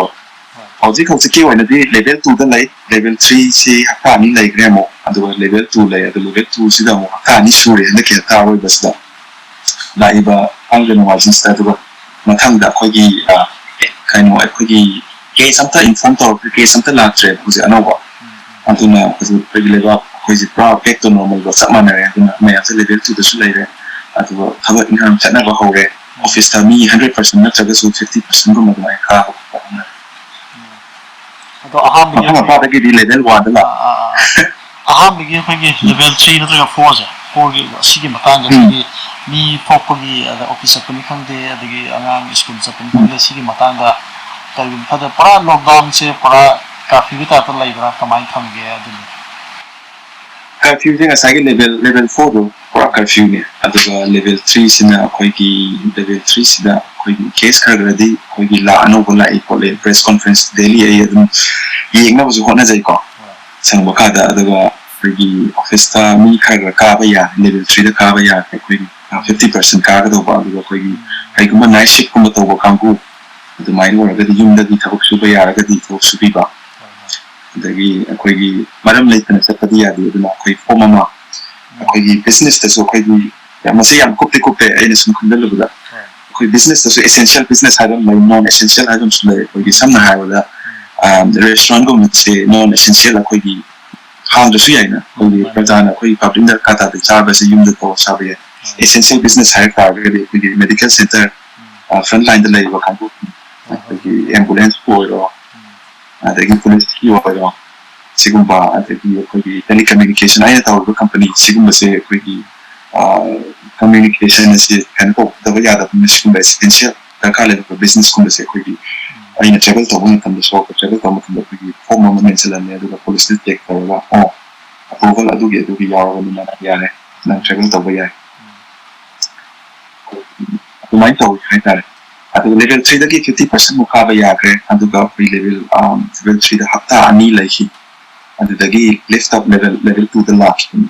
ꯍꯣꯏ꯫ ꯍꯧꯖꯤꯛ ꯍꯧꯖꯤꯛꯀꯤ ꯑꯣꯏꯅꯗꯤ ꯂꯦꯚꯦꯜ ꯇꯨꯗ ꯂꯩ꯫ ꯂꯦꯚꯦꯜ ꯊ꯭ꯔꯤꯁꯤ ꯍꯞꯇꯥ ꯑꯅꯤ ꯂꯩꯈ꯭ꯔꯦ ꯑꯃꯨꯛ, ꯑꯗꯨꯒ ꯂꯦꯚꯦꯜ ꯇꯨ ꯂꯩ꯫ ꯑꯗꯣ ꯂꯦꯚꯦꯜ ꯇꯨꯁꯤꯗ ꯑꯃꯨꯛ ꯍꯞꯇꯥ ꯑꯅꯤ ꯁꯨꯔꯦ ꯍꯟꯗꯛꯀꯤ ꯍꯞꯇꯥ ꯑꯔꯣꯏꯕꯁꯤꯗ꯫ ꯂꯥꯛꯏꯕ ꯊꯥꯡꯖ ꯅꯣꯡꯃꯥꯏꯖꯤꯡꯁꯤꯗ꯫ ꯑꯗꯨꯒ ꯃꯊꯪꯗ ꯑꯩꯈꯣꯏꯒꯤ, ꯑ, ꯑꯦ, ꯀꯩꯅꯣ, ꯑꯩꯈꯣꯏꯒꯤ ꯀꯦꯁ ꯑꯝꯇ ꯏꯟꯐꯣꯔꯝ ꯇꯧꯔꯛꯇ꯭ꯔꯦ, ꯀꯦꯁ ꯑꯝꯇ ꯂꯥꯛꯇ꯭ꯔꯦ ꯍꯧꯖꯤꯛ ꯑꯅꯧꯕ꯫ ꯎꯝ, ꯎꯝ꯫ ꯑꯗꯨꯅ ꯍꯧꯖꯤꯛ ꯑꯩꯈꯣꯏꯒꯤ ꯂꯩꯕꯥꯛ ꯑꯩꯈꯣꯏꯁꯦ ꯄꯨꯔꯥ back to normalꯒ ꯆꯞ ꯃꯥꯟꯅꯔꯦ꯫ ꯑꯗꯨꯅ ꯃꯌꯥꯝꯁꯦ ꯂꯦꯚꯦꯜ ꯇꯨꯗꯁꯨ ꯂꯩꯔꯦ꯫ ꯑꯗꯨꯒ ꯊꯕꯛ ꯏꯪꯈꯥꯡ ꯆꯠꯅꯕ ꯍꯧꯔꯦ꯫ ꯎꯝ꯫ ꯑꯣꯐꯤꯁꯇ ꯃꯤ ꯍꯟꯗ꯭ꯔꯦꯠ ꯄꯥꯔꯁꯦꯟ ꯅꯠꯇ꯭ꯔꯒꯁꯨ ꯐꯤꯐꯇꯤ ꯄꯥꯔꯁꯦꯟꯒꯨꯝꯕ ꯑꯗꯨꯃꯥꯏꯅ ꯀꯥꯕ ꯈꯣꯠꯄ ꯍꯧꯅꯔꯦ꯫ ꯎꯝ꯫ ꯑꯗꯣ ꯑꯍꯥꯟꯕꯒꯤ ꯃꯈꯥ ꯑꯩꯈꯣꯏꯒꯤ ꯃꯈꯥꯗꯒꯤꯗꯤ ꯂꯦꯚꯦꯜ ꯋꯥꯟꯗ ꯑꯥ, ꯂꯥꯛꯑꯦ꯫ ꯑꯥ, ꯑꯥ꯫ ꯑꯍꯥꯟꯕꯒꯤ ꯑꯩꯈꯣꯏꯒꯤ ꯂꯦꯚꯦꯜ ꯊ꯭ꯔꯤ ꯅꯠꯇ꯭ꯔꯒ ꯐꯣꯔꯁꯦ, ꯐꯣꯔꯒꯤ ꯑꯁꯤꯒꯤ ꯃꯇꯥꯡꯁꯦ ꯎꯝ꯫ ꯑꯩꯈꯣꯏꯒꯤ ꯃꯤ ꯊꯣꯛꯄꯒꯤ, ꯑꯗ ꯑꯣꯐꯤꯁ ꯆꯠꯄꯅꯤ ꯈꯪꯗꯦ, ꯑꯗꯒꯤ ꯑꯉꯥꯡ ꯁ꯭ꯀꯨꯜ ꯆꯠꯄꯅꯤ ꯎꯝ꯫ ꯈꯪꯗꯦ, ꯁꯤꯒꯤ ꯃꯇꯥꯡꯗ ꯀꯔꯤꯒꯨꯝꯕ ꯈꯔꯗ ꯄꯨꯔꯥ ꯂꯣꯛꯗꯥꯎꯟꯁꯦ ꯄꯨꯔꯥ ꯀꯥꯔꯐ꯭ꯌꯨꯒꯤ ꯇꯥꯏꯞꯇ ꯂꯩꯕ꯭ꯔꯥ, ꯀꯃꯥꯏꯅ ꯊꯝꯒꯦ ꯑꯗꯨꯅꯤ? ꯀꯔꯐ꯭ꯌꯨꯁꯦ ꯉꯁꯥꯏꯒꯤ ꯂꯦꯚꯦꯜ, ꯂꯦꯚꯦꯜ ꯐꯣꯔꯗꯣ ꯄꯨꯔꯥ ꯀꯔꯐ꯭ꯌꯨꯅꯦ꯫ ꯑꯗꯨꯒ ꯂꯦꯚꯦꯜ ꯊ꯭ꯔꯤꯁꯤꯅ ꯑꯩꯈꯣꯏꯒꯤ, ꯂꯦꯚꯦꯜ ꯊ꯭ꯔꯤꯁꯤꯗ ꯑꯩꯈꯣꯏꯒꯤ ꯀꯦꯁ ꯈꯔ ꯈꯔꯗꯤ ꯑꯩꯈꯣꯏꯒꯤ ꯂꯥ-, ꯑꯅꯧꯕ ꯂꯥꯛꯏ ꯈꯣꯠꯂꯤ, ꯄ꯭ꯔꯦꯁ ꯀꯣꯟꯐ꯭ꯔꯦꯟꯁ ꯗꯦꯂꯤ ꯑꯩ ꯑꯗꯨꯝ ꯌꯦꯡꯅꯕꯁꯨ ꯍꯣꯠꯅꯖꯩꯀꯣ꯫ ꯍꯣꯏ꯫ ꯁꯪꯕ ꯀꯥꯟꯗ꯫ ꯑꯗꯨꯒ ꯑꯩꯈꯣꯏꯒꯤ ꯑꯣꯐꯤꯁꯇ ꯃꯤ ꯈꯔ ꯈꯔ ꯀꯥꯕ ꯌꯥꯔꯦ, ꯂꯦꯚꯦꯜ ꯊ꯭ꯔꯤꯗ ꯀꯥꯕ ꯌꯥꯔꯦ꯫ ꯑꯩꯈꯣꯏꯒꯤ ꯐꯤꯐꯇꯤ ꯄꯥꯔꯁꯦꯟ ꯀꯥꯒꯗꯧꯕ꯫ ꯑꯗꯨꯒ ꯑꯩꯈꯣꯏꯒꯤ ꯀꯩꯒꯨꯝꯕ ꯅꯥꯏꯠ ꯁꯤꯐꯀꯨꯝꯕ ꯇꯧꯕ ꯀꯥꯡꯕꯨ ꯑꯗꯨꯃꯥꯏꯅ ꯑꯣꯏꯔꯒꯗꯤ ꯌꯨꯝꯗꯒꯤ ꯊꯕꯛ ꯁꯨꯕ ꯌꯥꯔꯒꯗꯤ ꯊꯕꯛ ꯁꯨꯕꯤꯕ꯫ ꯍꯣꯏ, ꯍꯣꯏ꯫ ꯑꯗꯒꯤ ꯑꯩꯈꯣꯏꯒꯤ ꯃꯔꯝ ꯂꯩꯇꯅ ꯆꯠꯄꯗꯤ ꯌꯥꯗꯦ꯫ ꯑꯗꯨꯅ ꯑꯩꯈꯣꯏ ꯐꯣꯝ ꯑꯃ, ꯎꯝ꯫ ꯑꯩꯈꯣꯏꯒꯤ ꯕꯤꯖꯤꯅꯦꯁꯇꯁꯨ ꯑꯩꯈꯣꯏꯒꯤ ꯌꯥꯝ, ꯃꯁꯤ ꯌꯥꯝ ꯀꯨꯞꯇꯤ ꯀꯨꯞꯄꯦ ꯑꯩꯅ ꯁꯨꯝ ꯈꯟꯖꯜꯂꯨꯕꯗ꯫ ꯍꯣꯏ꯫ ꯑꯩꯈꯣꯏ ꯕꯤꯖꯤꯅꯦꯁꯇꯁꯨ essential business ꯍꯥꯏꯕ ꯑꯃ ꯂꯩ, non essential ꯍꯥꯏꯕ ꯑꯃꯁꯨ ꯂꯩ꯫ ꯑꯩꯈꯣꯏꯒꯤ ꯁꯝꯅ ꯍꯥꯏꯔꯕꯗ, ꯎꯝ꯫ ꯑ, restaurantꯒꯨꯝꯕꯁꯦ non essential ꯑꯩꯈꯣꯏꯒꯤ ꯍꯥꯡꯗ꯭ꯔꯁꯨ ꯌꯥꯏꯅ꯫ ꯑꯩꯈꯣꯏꯒꯤ ꯃꯥꯅꯤ꯫ ꯄ꯭ꯔꯖꯥꯅ ꯑꯩꯈꯣꯏꯒꯤ ꯄꯕ꯭ꯂꯤꯛꯅ ꯗꯔꯀꯥꯔ ꯇꯥꯕꯗ ꯆꯥꯕꯁꯦ ꯌꯨꯝꯗ ꯇꯧꯔ ꯆꯥꯕ ꯌꯥꯏ꯫ ꯑꯥ꯫ ꯑꯦꯁꯦꯟꯁꯤꯌꯦꯜ ꯕꯤꯖꯤꯅꯦꯁ ꯍꯥꯏꯔꯛ ꯇꯥꯔꯒꯗꯤ ꯑꯩꯈꯣꯏꯒꯤ ꯃꯦꯗꯤꯀꯦꯜ ꯁꯦꯟꯇꯔ, ꯎꯝ꯫ ꯑ, ꯐ꯭ꯔꯟ ꯂꯥꯏꯟꯗ ꯂꯩꯔꯤꯕ ꯀꯥꯡꯕꯨ, ꯍꯣꯏ, ꯍꯣꯏ꯫ ꯑꯩꯈꯣꯏꯒꯤ ꯑꯦꯝꯕꯨꯂꯦꯟꯁꯄꯨ ꯑꯣꯏꯔꯣ, ꯎꯝ꯫ ꯑꯗꯒꯤ ꯄꯨꯂꯤꯁꯀꯤ ꯑꯣꯏꯔꯣ, ꯁꯤꯒꯨꯝꯕ, ꯑꯗꯒꯤ ꯑꯩꯈꯣꯏꯒꯤ ꯇꯦꯂꯤꯀꯝꯃ꯭ꯌꯨꯅꯤꯀꯦꯁꯟ ꯑꯩꯅ ꯇꯧꯔꯤꯕ ꯀꯝꯄꯅꯤ ꯁꯤꯒꯨꯝꯕꯁꯦ ꯑꯩꯈꯣꯏꯒꯤ, ꯑ, ꯀꯝꯃ꯭ꯌꯨꯅꯤꯀꯦꯁꯟ ꯑꯁꯤ ꯀꯩꯅꯣ ꯇꯧꯗꯕ ꯌꯥꯗꯕꯅꯤꯅ ꯁꯤꯒꯨꯝꯕ ꯑꯦꯁꯦꯟꯁꯤꯌꯦꯜ ꯗꯔꯀꯥꯔ ꯂꯩꯔꯛꯄ ꯕꯤꯖꯤꯅꯦꯁꯀꯨꯝꯕꯁꯦ ꯑꯩꯈꯣꯏꯒꯤ ꯎꯝ꯫ ꯑꯩꯅ ꯇ꯭ꯔꯦꯚꯦꯜ ꯇꯧꯕ ꯃꯇꯝꯗ, ꯁꯣꯔꯣꯛꯇ ꯇ꯭ꯔꯦꯚꯦꯜ ꯇꯧꯕ ꯃꯇꯝꯗ ꯑꯩꯈꯣꯏꯒꯤ ꯐꯣꯔꯝ ꯑꯃ ꯃꯦꯟꯁꯤꯜꯂꯝꯃꯦ, ꯑꯗꯨꯒ ꯄꯨꯂꯤꯁꯅ ꯆꯦꯛ ꯇꯧꯔꯒ, "ꯑꯣ, ꯑꯦꯄ꯭ꯔꯨꯚꯦꯜ ꯑꯗꯨꯒꯤ ꯑꯗꯨꯒꯤ ꯌꯥꯎꯔꯕꯅꯤꯅ ꯅꯪ ꯌꯥꯔꯦ, ꯅꯪ ꯇ꯭ꯔꯦꯚꯦꯜ ꯇꯧꯕ ꯌꯥꯏ"꯫ ꯎꯝ꯫ ꯑꯗꯨꯃꯥꯏꯅ ꯇꯧꯋꯤ ꯍꯥꯏꯇꯥꯔꯦ꯫ ꯑꯗꯨꯒ ꯂꯦꯚꯦꯜ ꯊ꯭ꯔꯤꯗꯒꯤ ꯐꯤꯐꯇꯤ ꯄꯥꯔꯁꯦꯟ ꯃꯨꯛ ꯀꯥꯕ ꯌꯥꯈ꯭ꯔꯦ꯫ ꯑꯗꯨꯒ ꯑꯩꯈꯣꯏ ꯂꯦꯚꯦꯜ, ꯑ, ꯂꯦꯚꯦꯜ ꯊ꯭ꯔꯤꯗ ꯍꯞꯇꯥ ꯑꯅꯤ ꯂꯩꯈꯤ꯫ ꯑꯗꯨꯗꯒꯤ ꯂꯤꯐ ꯑꯞ ꯂꯦꯚꯦꯜ, ꯂꯦꯚꯦꯜ ꯇꯨꯗ ꯂꯥꯛꯈꯤꯕꯅꯤ꯫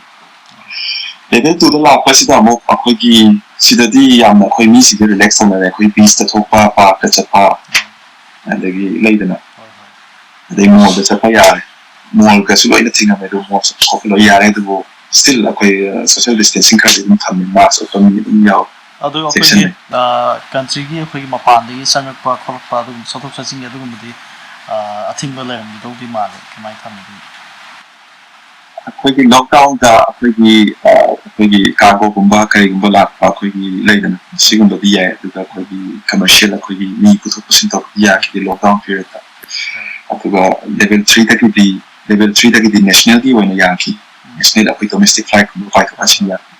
ꯂꯦꯚꯦꯜ ꯇꯨꯗ ꯂꯥꯛꯄꯁꯤꯗ ꯑꯃꯨꯛ ꯑꯩꯈꯣꯏꯒꯤ ꯁꯤꯗꯗꯤ ꯌꯥꯝꯅ ꯑꯩꯈꯣꯏ ꯃꯤꯁꯤꯡꯁꯦ ꯔꯤꯂꯦꯛꯁ ꯇꯧꯅꯔꯦ꯫ ꯑꯩꯈꯣꯏ ꯕꯤꯆꯇ ꯊꯣꯛꯄ, ꯄꯥꯔꯛꯇ ꯆꯠꯄ, ꯑꯗꯒꯤ ꯂꯩꯗꯅ, ꯍꯣꯏ, ꯍꯣꯏ꯫ ꯑꯗꯩ ꯃꯣꯜꯗ ꯆꯠꯄ ꯌꯥꯔꯦ꯫ ꯃꯣꯜꯒꯁꯨ ꯂꯣꯏꯅ ꯊꯤꯡꯉꯝꯃꯦ, ꯑꯗꯨ ꯃꯣꯜ ꯆꯠꯄ ꯈꯣꯠꯄ ꯂꯣꯏ ꯌꯥꯔꯦ꯫ ꯑꯗꯨꯕꯨ ꯁ꯭ꯇꯤꯜ ꯑꯩꯈꯣꯏ, ꯑ, ꯁꯣꯁꯤꯌꯦꯜ ꯗꯤꯁꯇꯦꯟꯁꯤꯡ ꯈꯔꯗꯤ ꯑꯗꯨꯝ ꯊꯝꯃꯤ, ꯃꯥꯁꯛ ꯎꯞꯄ ꯃꯤ ꯑꯗꯨꯝ ꯌꯥꯎꯋꯦ꯫ ꯑꯗꯨ ꯑꯩꯈꯣꯏꯒꯤ, ꯆꯦꯛꯁꯤꯟꯅꯩ꯫ ꯑ, ꯀꯟꯇ꯭ꯔꯤꯒꯤ ꯑꯩꯈꯣꯏꯒꯤ ꯃꯄꯥꯟꯗꯒꯤ ꯆꯪꯉꯛꯄ ꯈꯣꯠꯂꯛꯄ ꯑꯗꯨꯒꯨꯝꯕ ꯆꯠꯊꯣꯛ ꯆꯠꯁꯤꯟꯒꯤ ꯑꯗꯨꯒꯨꯝꯕꯗꯤ, ꯑ, ꯑꯊꯤꯡꯕ ꯂꯩꯔꯝꯒꯗꯧꯗꯤ ꯃꯥꯜꯂꯦ꯫ ꯀꯃꯥꯏꯅ ꯊꯝꯃꯤ? ꯑꯩꯈꯣꯏꯒꯤ ꯂꯣꯛꯗꯥꯎꯟꯗ ꯑꯩꯈꯣꯏꯒꯤ, ꯑ, ꯑꯩꯈꯣꯏꯒꯤ ꯀꯥꯔꯒꯣꯒꯨꯝꯕ ꯀꯔꯤꯒꯨꯝꯕ ꯂꯥꯛꯄ ꯑꯩꯈꯣꯏꯒꯤ ꯂꯩꯗꯅ, ꯁꯤꯒꯨꯝꯕꯗꯤ ꯌꯥꯏ꯫ ꯑꯗꯨꯒ ꯑꯩꯈꯣꯏꯒꯤ ꯀꯃꯔꯁꯤꯌꯦꯜ ꯑꯩꯈꯣꯏꯒꯤ ꯃꯤ ꯄꯨꯊꯣꯛ ꯄꯨꯁꯤꯟ ꯇꯧꯕꯗꯤ ꯌꯥꯈꯤꯗꯦ ꯂꯣꯛꯗꯥꯎꯟ ꯄꯤꯔꯤꯌꯠꯇ꯫ ꯑꯗꯨꯒ ꯂꯦꯚꯦꯜ ꯊ꯭ꯔꯤꯗꯒꯤꯗꯤ, ꯂꯦꯚꯦꯜ ꯊ꯭ꯔꯤꯗꯒꯤꯗꯤ ꯅꯦꯁꯅꯦꯜꯒꯤ ꯑꯣꯏꯅ ꯌꯥꯈꯤ꯫ ꯅꯦꯁꯅꯦꯜ ꯑꯩꯈꯣꯏ ꯗꯣꯃꯦꯁꯇꯤꯛ ꯐ꯭ꯂꯥꯏꯠꯀꯨꯝꯕ ꯄꯥꯏꯊꯣꯛ ꯄꯥꯏꯁꯤꯟ ꯌꯥꯈꯤ꯫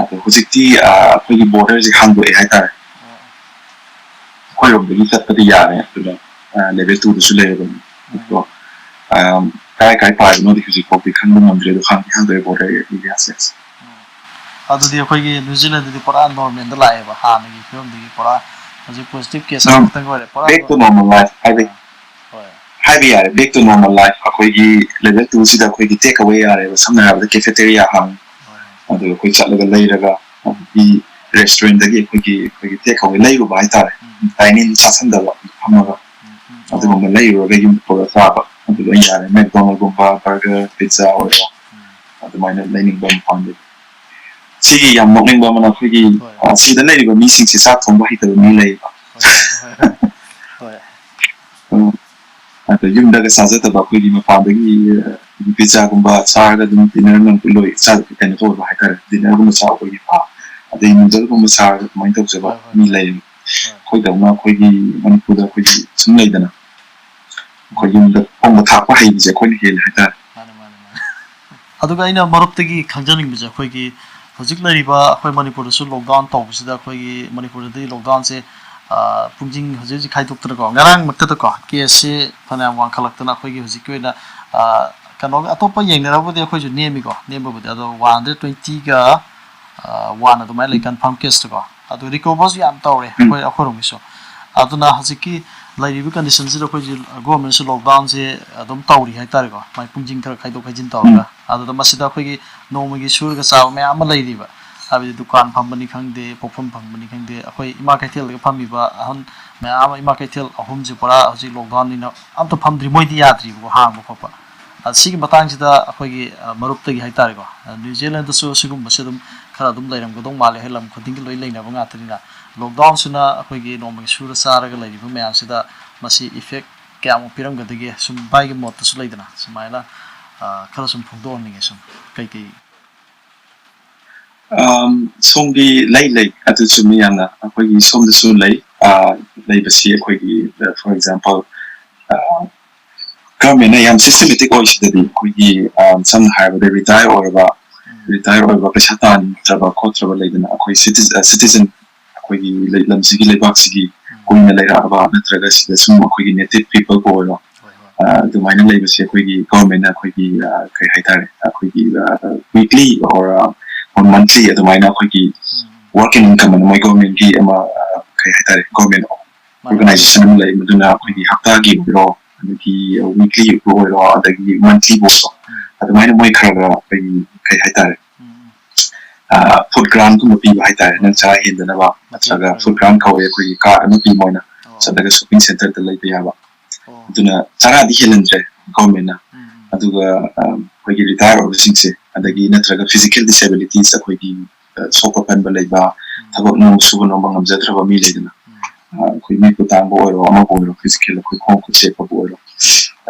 ꯑꯗꯣ ꯍꯧꯖꯤꯛꯇꯤ, ꯑ, ꯑꯩꯈꯣꯏꯒꯤ ꯕꯣꯔꯗꯔꯁꯦ ꯍꯥꯡꯗꯣꯛꯑꯦ ꯍꯥꯏꯇꯥꯔꯦ꯫ ꯑꯩꯈꯣꯏꯔꯣꯝꯗꯒꯤ ꯆꯠꯄꯗꯤ ꯌꯥꯔꯦ, ꯑꯗꯨꯅ, ꯑ, ꯂꯦꯚꯦꯜ ꯇꯨꯗꯁꯨ ꯂꯩꯔꯕꯅꯤ꯫ ꯑꯗꯣ, ꯑ, ꯀꯥꯏ ꯀꯥꯏ ꯄꯥꯏꯕꯅꯣꯗꯤ ꯍꯧꯖꯤꯛ ꯐꯥꯎꯗꯤ ꯈꯪꯕ ꯉꯝꯗ꯭ꯔꯦ, ꯑꯗꯣ ꯍꯥꯡꯗꯤ ꯍꯥꯡꯗꯣꯛꯑꯦ ꯕꯣꯔꯗꯔ ꯑꯦꯔꯤꯌꯥꯁꯦ꯫ ꯑꯗꯨꯗꯤ ꯑꯩꯈꯣꯏꯒꯤ ꯅ꯭ꯌꯨꯖꯤꯂꯦꯟꯗꯗꯤ ꯄꯨꯔꯥ ꯅꯣꯔꯃꯦꯜꯗ ꯂꯥꯛꯑꯦꯕ, ꯍꯥꯟꯅꯒꯤ ꯐꯤꯕꯝꯗꯒꯤ ꯄꯨꯔꯥ ꯍꯧꯖꯤꯛ ꯄꯣꯖꯤꯇꯤꯚ ꯀꯦꯁ ꯑꯃꯈꯛꯇꯪ ꯑꯣꯏꯔꯦ, ꯄꯨꯔꯥ back to normal life ꯍꯥꯏꯕ, ꯑꯥ, ꯍꯣꯏ꯫ ꯍꯥꯏꯕ ꯌꯥꯔꯦ, back to normal life꯫ ꯑꯩꯈꯣꯏꯒꯤ ꯂꯦꯚꯦꯜ ꯇꯨꯁꯤꯗ ꯑꯩꯈꯣꯏꯒꯤ ꯇꯦꯛ ꯑꯋꯦ ꯌꯥꯔꯦꯕ, ꯁꯝꯅ ꯍꯥꯏꯔꯕꯗ ꯀꯦꯐꯦꯇꯦꯔꯤꯌꯥ ꯍꯥꯡꯉꯤ, ꯍꯣꯏ, ꯍꯣꯏ꯫ ꯑꯗꯨꯒ ꯑꯩꯈꯣꯏ ꯆꯠꯂꯒ ꯂꯩꯔꯒ, ꯑꯗꯒꯤ ꯔꯦꯁꯇꯨꯔꯦꯟꯠꯇꯒꯤ ꯑꯩꯈꯣꯏꯒꯤ, ꯑꯩꯈꯣꯏꯒꯤ ꯇꯦꯛ ꯑꯋꯦ ꯂꯩꯔꯨꯕ ꯍꯥꯏꯇꯥꯔꯦ, ꯎꯝ꯫ ꯗꯥꯏꯅꯤꯡ ꯆꯥꯁꯟꯗꯕ, ꯐꯝꯃꯒ ꯎꯝ, ꯎꯝ꯫ ꯑꯗꯨꯒꯨꯝꯕ ꯑꯣ꯫ ꯂꯩꯔꯨꯔꯒ ꯌꯨꯝꯗ ꯄꯨꯔꯒ ꯆꯥꯕ, ꯑꯗꯨ ꯂꯣꯏ ꯌꯥꯔꯦ꯫ ꯃꯦꯛꯗꯣꯅꯦꯜꯒꯨꯝꯕ, ꯕꯔꯒꯔ, ꯄꯤꯖꯥ ꯑꯣꯏꯔꯣ, ꯎꯝ꯫ ꯑꯗꯨꯃꯥꯏꯅ ꯂꯩꯅꯤꯡꯕ ꯃꯐꯝꯗ꯫ ꯁꯤꯒꯤ ꯌꯥꯝ ꯅꯣꯛꯅꯤꯡꯕ ꯑꯃꯅ ꯑꯩꯈꯣꯏꯒꯤ, ꯍꯣꯏ꯫ ꯑ, ꯁꯤꯗ ꯂꯩꯔꯤꯕ ꯃꯤꯁꯤꯡꯁꯦ ꯆꯥꯛ ꯊꯣꯡꯕ ꯍꯩꯇꯕ ꯃꯤ ꯂꯩꯌꯦꯕ꯫ ꯍꯣꯏ, ꯍꯣꯏ, ꯍꯣꯏ꯫ ꯍꯣꯏ꯫ ꯎꯝ꯫ ꯑꯗꯣ ꯌꯨꯝꯗꯒ ꯆꯥꯖꯗꯕ ꯑꯩꯈꯣꯏꯒꯤ ꯃꯄꯥꯟꯗꯒꯤ ꯄꯤꯖꯥꯒꯨꯝꯕ ꯆꯥꯔꯒ ꯑꯗꯨꯝ ꯗꯤꯅꯔ ꯅꯨꯡ ꯂꯣꯏ ꯆꯥ-, ꯀꯩꯅꯣ ꯇꯧꯕ ꯍꯥꯏꯇꯥꯔꯦ, ꯗꯤꯅꯔꯒꯨꯝꯕ ꯆꯥꯕ ꯑꯩꯈꯣꯏꯒꯤ ꯄꯥ ꯑꯗꯩ ꯅꯨꯗꯜꯒꯨꯝꯕ ꯆꯥꯔꯒ ꯑꯗꯨꯃꯥꯏꯅ ꯇꯧꯖꯕ ꯍꯣꯏ, ꯍꯣꯏ, ꯃꯤ ꯍꯣꯏ꯫ ꯂꯩ꯫ ꯍꯣꯏ꯫ ꯑꯩꯈꯣꯏꯗꯧꯅ ꯑꯩꯈꯣꯏꯒꯤ ꯃꯅꯤꯄꯨꯔꯗ ꯑꯩꯈꯣꯏꯒꯤ ꯁꯨꯝ ꯂꯩꯗꯅ ꯑꯩꯈꯣꯏ ꯌꯨꯝꯗ ꯊꯣꯡꯕ ꯊꯥꯛꯄ ꯍꯩꯕꯁꯦ ꯑꯩꯈꯣꯏꯅ ꯍꯦꯜꯂꯦ ꯍꯥꯏꯇꯥꯔꯦ꯫ ꯃꯥꯅꯦ, ꯃꯥꯅꯦ, ꯃꯥꯅꯦ꯫ ꯑꯗꯨꯒ ꯑꯩꯅ ꯃꯔꯨꯞꯇꯒꯤ ꯈꯪꯖꯅꯤꯡꯕꯁꯦ, ꯑꯩꯈꯣꯏꯒꯤ ꯍꯧꯖꯤꯛ ꯂꯩꯔꯤꯕ ꯑꯩꯈꯣꯏ ꯃꯅꯤꯄꯨꯔꯗꯁꯨ ꯂꯣꯛꯗꯥꯎꯟ ꯇꯧꯕꯁꯤꯗ, ꯑꯩꯈꯣꯏꯒꯤ ꯃꯅꯤꯄꯨꯔꯗꯗꯤ ꯂꯣꯛꯗꯥꯎꯟꯁꯦ, ꯑ, ꯄꯨꯡꯁꯤꯡ ꯍꯧꯖꯤꯛ ꯍꯧꯖꯤꯛ ꯈꯥꯏꯗꯣꯛꯇꯅꯀꯣ, ꯉꯔꯥꯡꯃꯛꯇꯗꯀꯣ ꯀꯦꯁꯁꯤ ꯐꯅꯌꯥꯝ ꯋꯥꯡꯈꯠꯂꯛꯇꯅ, ꯑꯩꯈꯣꯏꯒꯤ ꯍꯧꯖꯤꯛꯀꯤ ꯑꯣꯏꯅ, ꯑ, ꯀꯩꯅꯣꯒ ꯑꯇꯣꯞꯄ ꯌꯦꯡꯅꯔꯕꯨꯗꯤ ꯑꯩꯈꯣꯏꯁꯨ ꯅꯦꯝꯃꯤꯀꯣ, ꯅꯦꯝꯕꯕꯨꯗꯤ, ꯑꯗꯣ ꯋꯥꯟ ꯍꯟꯗ꯭ꯔꯦꯠ ꯇ꯭ꯋꯦꯟꯇꯤꯒ ꯋꯥꯟ ꯑꯗꯨꯃꯥꯏꯅ ꯂꯩ ꯀꯟꯐꯥꯔꯝ ꯀꯦꯁꯇꯀꯣ꯫ ꯑꯗꯣ ꯔꯤꯀꯣꯚꯔꯁꯨ ꯌꯥꯝ ꯇꯧꯔꯦ ꯎꯝ꯫ ꯑꯩꯈꯣꯏ, ꯑꯩꯈꯣꯏꯔꯣꯝꯒꯤꯁꯨ꯫ ꯑꯗꯨꯅ ꯍꯧꯖꯤꯛꯀꯤ ꯂꯩꯔꯤꯕ ꯀꯟꯗꯤꯁꯟꯁꯤꯗ ꯑꯩꯈꯣꯏꯁꯤ ꯒꯣꯔꯃꯦꯟꯁꯨ ꯂꯣꯛꯗꯥꯎꯟꯁꯦ ꯑꯗꯨꯝ ꯇꯧꯔꯤ ꯍꯥꯏꯇꯥꯔꯦꯀꯣ, ꯃꯥꯏ ꯄꯨꯡꯁꯤꯡ ꯈꯔ ꯈꯥꯏꯗꯣꯛ ꯈꯥꯏꯖꯤꯟ ꯇꯧꯔꯒ꯫ ꯎꯝ꯫ ꯑꯗꯨꯗ ꯃꯁꯤꯗ ꯑꯩꯈꯣꯏꯒꯤ ꯅꯣꯡꯃꯒꯤ ꯁꯨꯔꯒ ꯆꯥꯕ ꯃꯌꯥꯝ ꯑꯃ ꯂꯩꯔꯤꯕ, ꯍꯥꯏꯕꯗꯤ ꯗꯨꯀꯥꯟ ꯐꯝꯕꯅꯤ ꯈꯪꯗꯦ, ꯄꯣꯠꯐꯝ ꯐꯝꯕꯅꯤ ꯈꯪꯗꯦ, ꯑꯩꯈꯣꯏ ꯏꯃꯥ ꯀꯩꯊꯦꯜꯗꯒ ꯐꯝꯃꯤꯕ ꯑꯍꯟ ꯃꯌꯥꯝ ꯑꯃ, ꯏꯃꯥ ꯀꯩꯊꯦꯜ ꯑꯍꯨꯝꯁꯦ ꯄꯨꯔꯥ ꯍꯧꯖꯤꯛ ꯂꯣꯛꯗꯥꯎꯟꯅꯤꯅ ꯑꯝꯇ ꯐꯝꯗ꯭ꯔꯤ, ꯃꯣꯏꯗꯤ ꯌꯥꯗ꯭ꯔꯤꯕꯀꯣ ꯍꯥꯡꯕ ꯈꯣꯠꯄ꯫ ꯑ, ꯁꯤꯒꯤ ꯃꯇꯥꯡꯁꯤꯗ ꯑꯩꯈꯣꯏꯒꯤ, ꯑ, ꯃꯔꯨꯞꯇꯒꯤ ꯍꯥꯏꯇꯥꯔꯦꯀꯣ, ꯑ, ꯅ꯭ꯌꯨ ꯖꯤꯂꯦꯟꯗꯁꯨ ꯁꯤꯒꯨꯝꯕꯁꯦ ꯑꯗꯨꯝ ꯈꯔ ꯑꯗꯨꯝ ꯂꯩꯔꯝꯒꯗꯧ ꯃꯥꯜꯂꯦ, ꯍꯥꯏ ꯂꯝ ꯈꯨꯗꯤꯡꯒꯤ ꯂꯣꯏ ꯂꯩꯅꯕ ꯉꯥꯛꯇꯅꯤꯅ꯫ ꯂꯣꯛꯗꯥꯎꯟꯁꯤꯅ ꯑꯩꯈꯣꯏꯒꯤ ꯅꯣꯡꯃꯒꯤ ꯁꯨꯔ ꯆꯥꯔꯒ ꯂꯩꯔꯤꯕ ꯃꯌꯥꯝꯁꯤꯗ ꯃꯁꯤ ꯏꯐꯦꯛ ꯀꯌꯥꯃꯨꯛ ꯄꯤꯔꯝꯒꯗꯒꯦ? ꯁꯨꯝ ꯚꯥꯏꯒꯤ ꯃꯣꯠꯇꯁꯨ ꯂꯩꯗꯅ, ꯁꯨꯃꯥꯏꯅ, ꯑ, ꯈꯔ ꯁꯨꯝ ꯐꯣꯡꯗꯣꯛꯍꯟꯅꯤꯡꯉꯦ꯫ ꯁꯨꯝ ꯀꯩꯀꯩ ꯑꯝ, ꯁꯣꯝꯒꯤ ꯂꯩ, ꯂꯩ꯫ ꯑꯗꯨ ꯆꯨꯝꯃꯤ ꯌꯥꯝꯅ꯫ ꯑꯩꯈꯣꯏꯒꯤ ꯁꯣꯝꯗꯁꯨ ꯂꯩ꯫ ꯑ, ꯂꯩꯕꯁꯤ ꯑꯩꯈꯣꯏꯒꯤ, ꯑ, for example, ꯑ, government ꯅ ꯌꯥꯝ systematic ꯑꯣꯏꯁꯤꯗꯗꯤ ꯑꯩꯈꯣꯏꯒꯤ, ꯑ, ꯁꯝꯅ ꯍꯥꯏꯔꯕꯗ retire ꯑꯣꯏꯔꯕ, retire ꯑꯣꯏꯔꯕ ꯄꯩꯁꯥ ꯇꯥꯟꯗ꯭ꯔꯕ ꯈꯣꯠꯇ꯭ꯔꯕ ꯂꯩꯗꯅ ꯑꯩꯈꯣꯏ citizen, citizen ꯑꯩꯈꯣꯏꯒꯤ ꯂꯩ-, ꯂꯝꯁꯤꯒꯤ ꯂꯩꯕꯥꯛꯁꯤꯒꯤ ꯀꯨꯏꯅ ꯂꯩꯔꯛꯑꯕ ꯅꯠꯇ꯭ꯔꯒ ꯁꯤꯗ ꯁꯨꯝ ꯑꯩꯈꯣꯏꯒꯤ native people ꯕꯨ ꯑꯣꯏꯔꯣ, ꯍꯣꯏ, ꯍꯣꯏ꯫ ꯑ, ꯑꯗꯨꯃꯥꯏꯅ ꯂꯩꯕꯁꯦ ꯑꯩꯈꯣꯏꯒꯤ government ꯅ ꯑꯩꯈꯣꯏꯒꯤ, ꯑ, ꯀꯩ ꯍꯥꯏꯇꯥꯔꯦ, ꯑꯩꯈꯣꯏꯒꯤ, ꯑ, weekly or, ꯑ, or monthly ꯑꯗꯨꯃꯥꯏꯅ ꯑꯩꯈꯣꯏꯒꯤ ꯎꯝ. working income ꯑꯅ ꯃꯣꯏ government ꯀꯤ ꯑꯃ, ꯑ, ꯀꯩ ꯍꯥꯏꯇꯥꯔꯦ, government ꯃꯥꯅꯦ. organization ꯑꯃ ꯂꯩ, ꯃꯗꯨꯅ ꯑꯩꯈꯣꯏꯒꯤ ꯍꯞꯇꯥꯒꯤ ꯑꯣꯏꯔꯣ ꯑꯗꯒꯤ weekly ꯕꯨ ꯑꯣꯏꯔꯣ ꯑꯗꯒꯤ monthly ꯕꯨ ꯑꯣꯏꯔꯣ ꯎꯝ. ꯑꯗꯨꯃꯥꯏꯅ ꯃꯣꯏ ꯈꯔ ꯈꯔ ꯑꯩꯈꯣꯏꯒꯤ ꯀꯩ ꯍꯥꯏꯇꯥꯔꯦ, ꯎꯝ, ꯎꯝ. ꯑ, food grant ꯀꯨꯝꯕ ꯄꯤꯕ ꯍꯥꯏꯇꯥꯔꯦ, ꯅꯪ ꯆꯔꯥ ꯍꯦꯟꯗꯅꯕ ꯃꯇꯦꯡ ꯅꯠꯇ꯭ꯔꯒ ꯑꯣꯏꯕ. food grant ꯀꯧꯋꯦ ꯑꯩꯈꯣꯏꯒꯤ card ꯑꯃ ꯄꯤ ꯃꯣꯏꯅ ꯑꯣ. ꯆꯠꯂꯒ shopping centre ꯗ ꯂꯩꯕ ꯌꯥꯕ꯫ ꯑꯣ. ꯑꯗꯨꯅ ꯆꯔꯥꯗꯤ ꯍꯦꯜꯍꯟꯗ꯭ꯔꯦ government ꯅ꯫ ꯎꯝ, ꯎꯝ. ꯑꯗꯨꯒ, ꯑ, ꯑꯩꯈꯣꯏꯒꯤ retire ꯑꯣꯏꯕꯁꯤꯡꯁꯦ ꯑꯗꯒꯤ ꯅꯠꯇ꯭ꯔꯒ physical disabilities ꯑꯩꯈꯣꯏꯒꯤ, ꯑ, ꯁꯣꯛꯄ ꯄꯟꯕ ꯂꯩꯕ, ꯎꯝ. ꯊꯕꯛ ꯅꯣꯝ ꯁꯨꯕ ꯅꯣꯝꯕ ꯉꯝꯖꯗ꯭ꯔꯕ ꯃꯤ ꯂꯩꯗꯅ, ꯎꯝ. ꯑ, ꯑꯩꯈꯣꯏ ꯃꯤꯠꯄꯨ ꯇꯥꯡꯕ ꯑꯣꯏꯔꯣ ꯑꯃꯕꯨ ꯑꯣꯏꯔꯣ physical ꯑꯩꯈꯣꯏ ꯈꯣꯡ ꯈꯨꯠ ꯆꯦꯛꯄꯕꯨ ꯑꯣꯏꯔꯣ,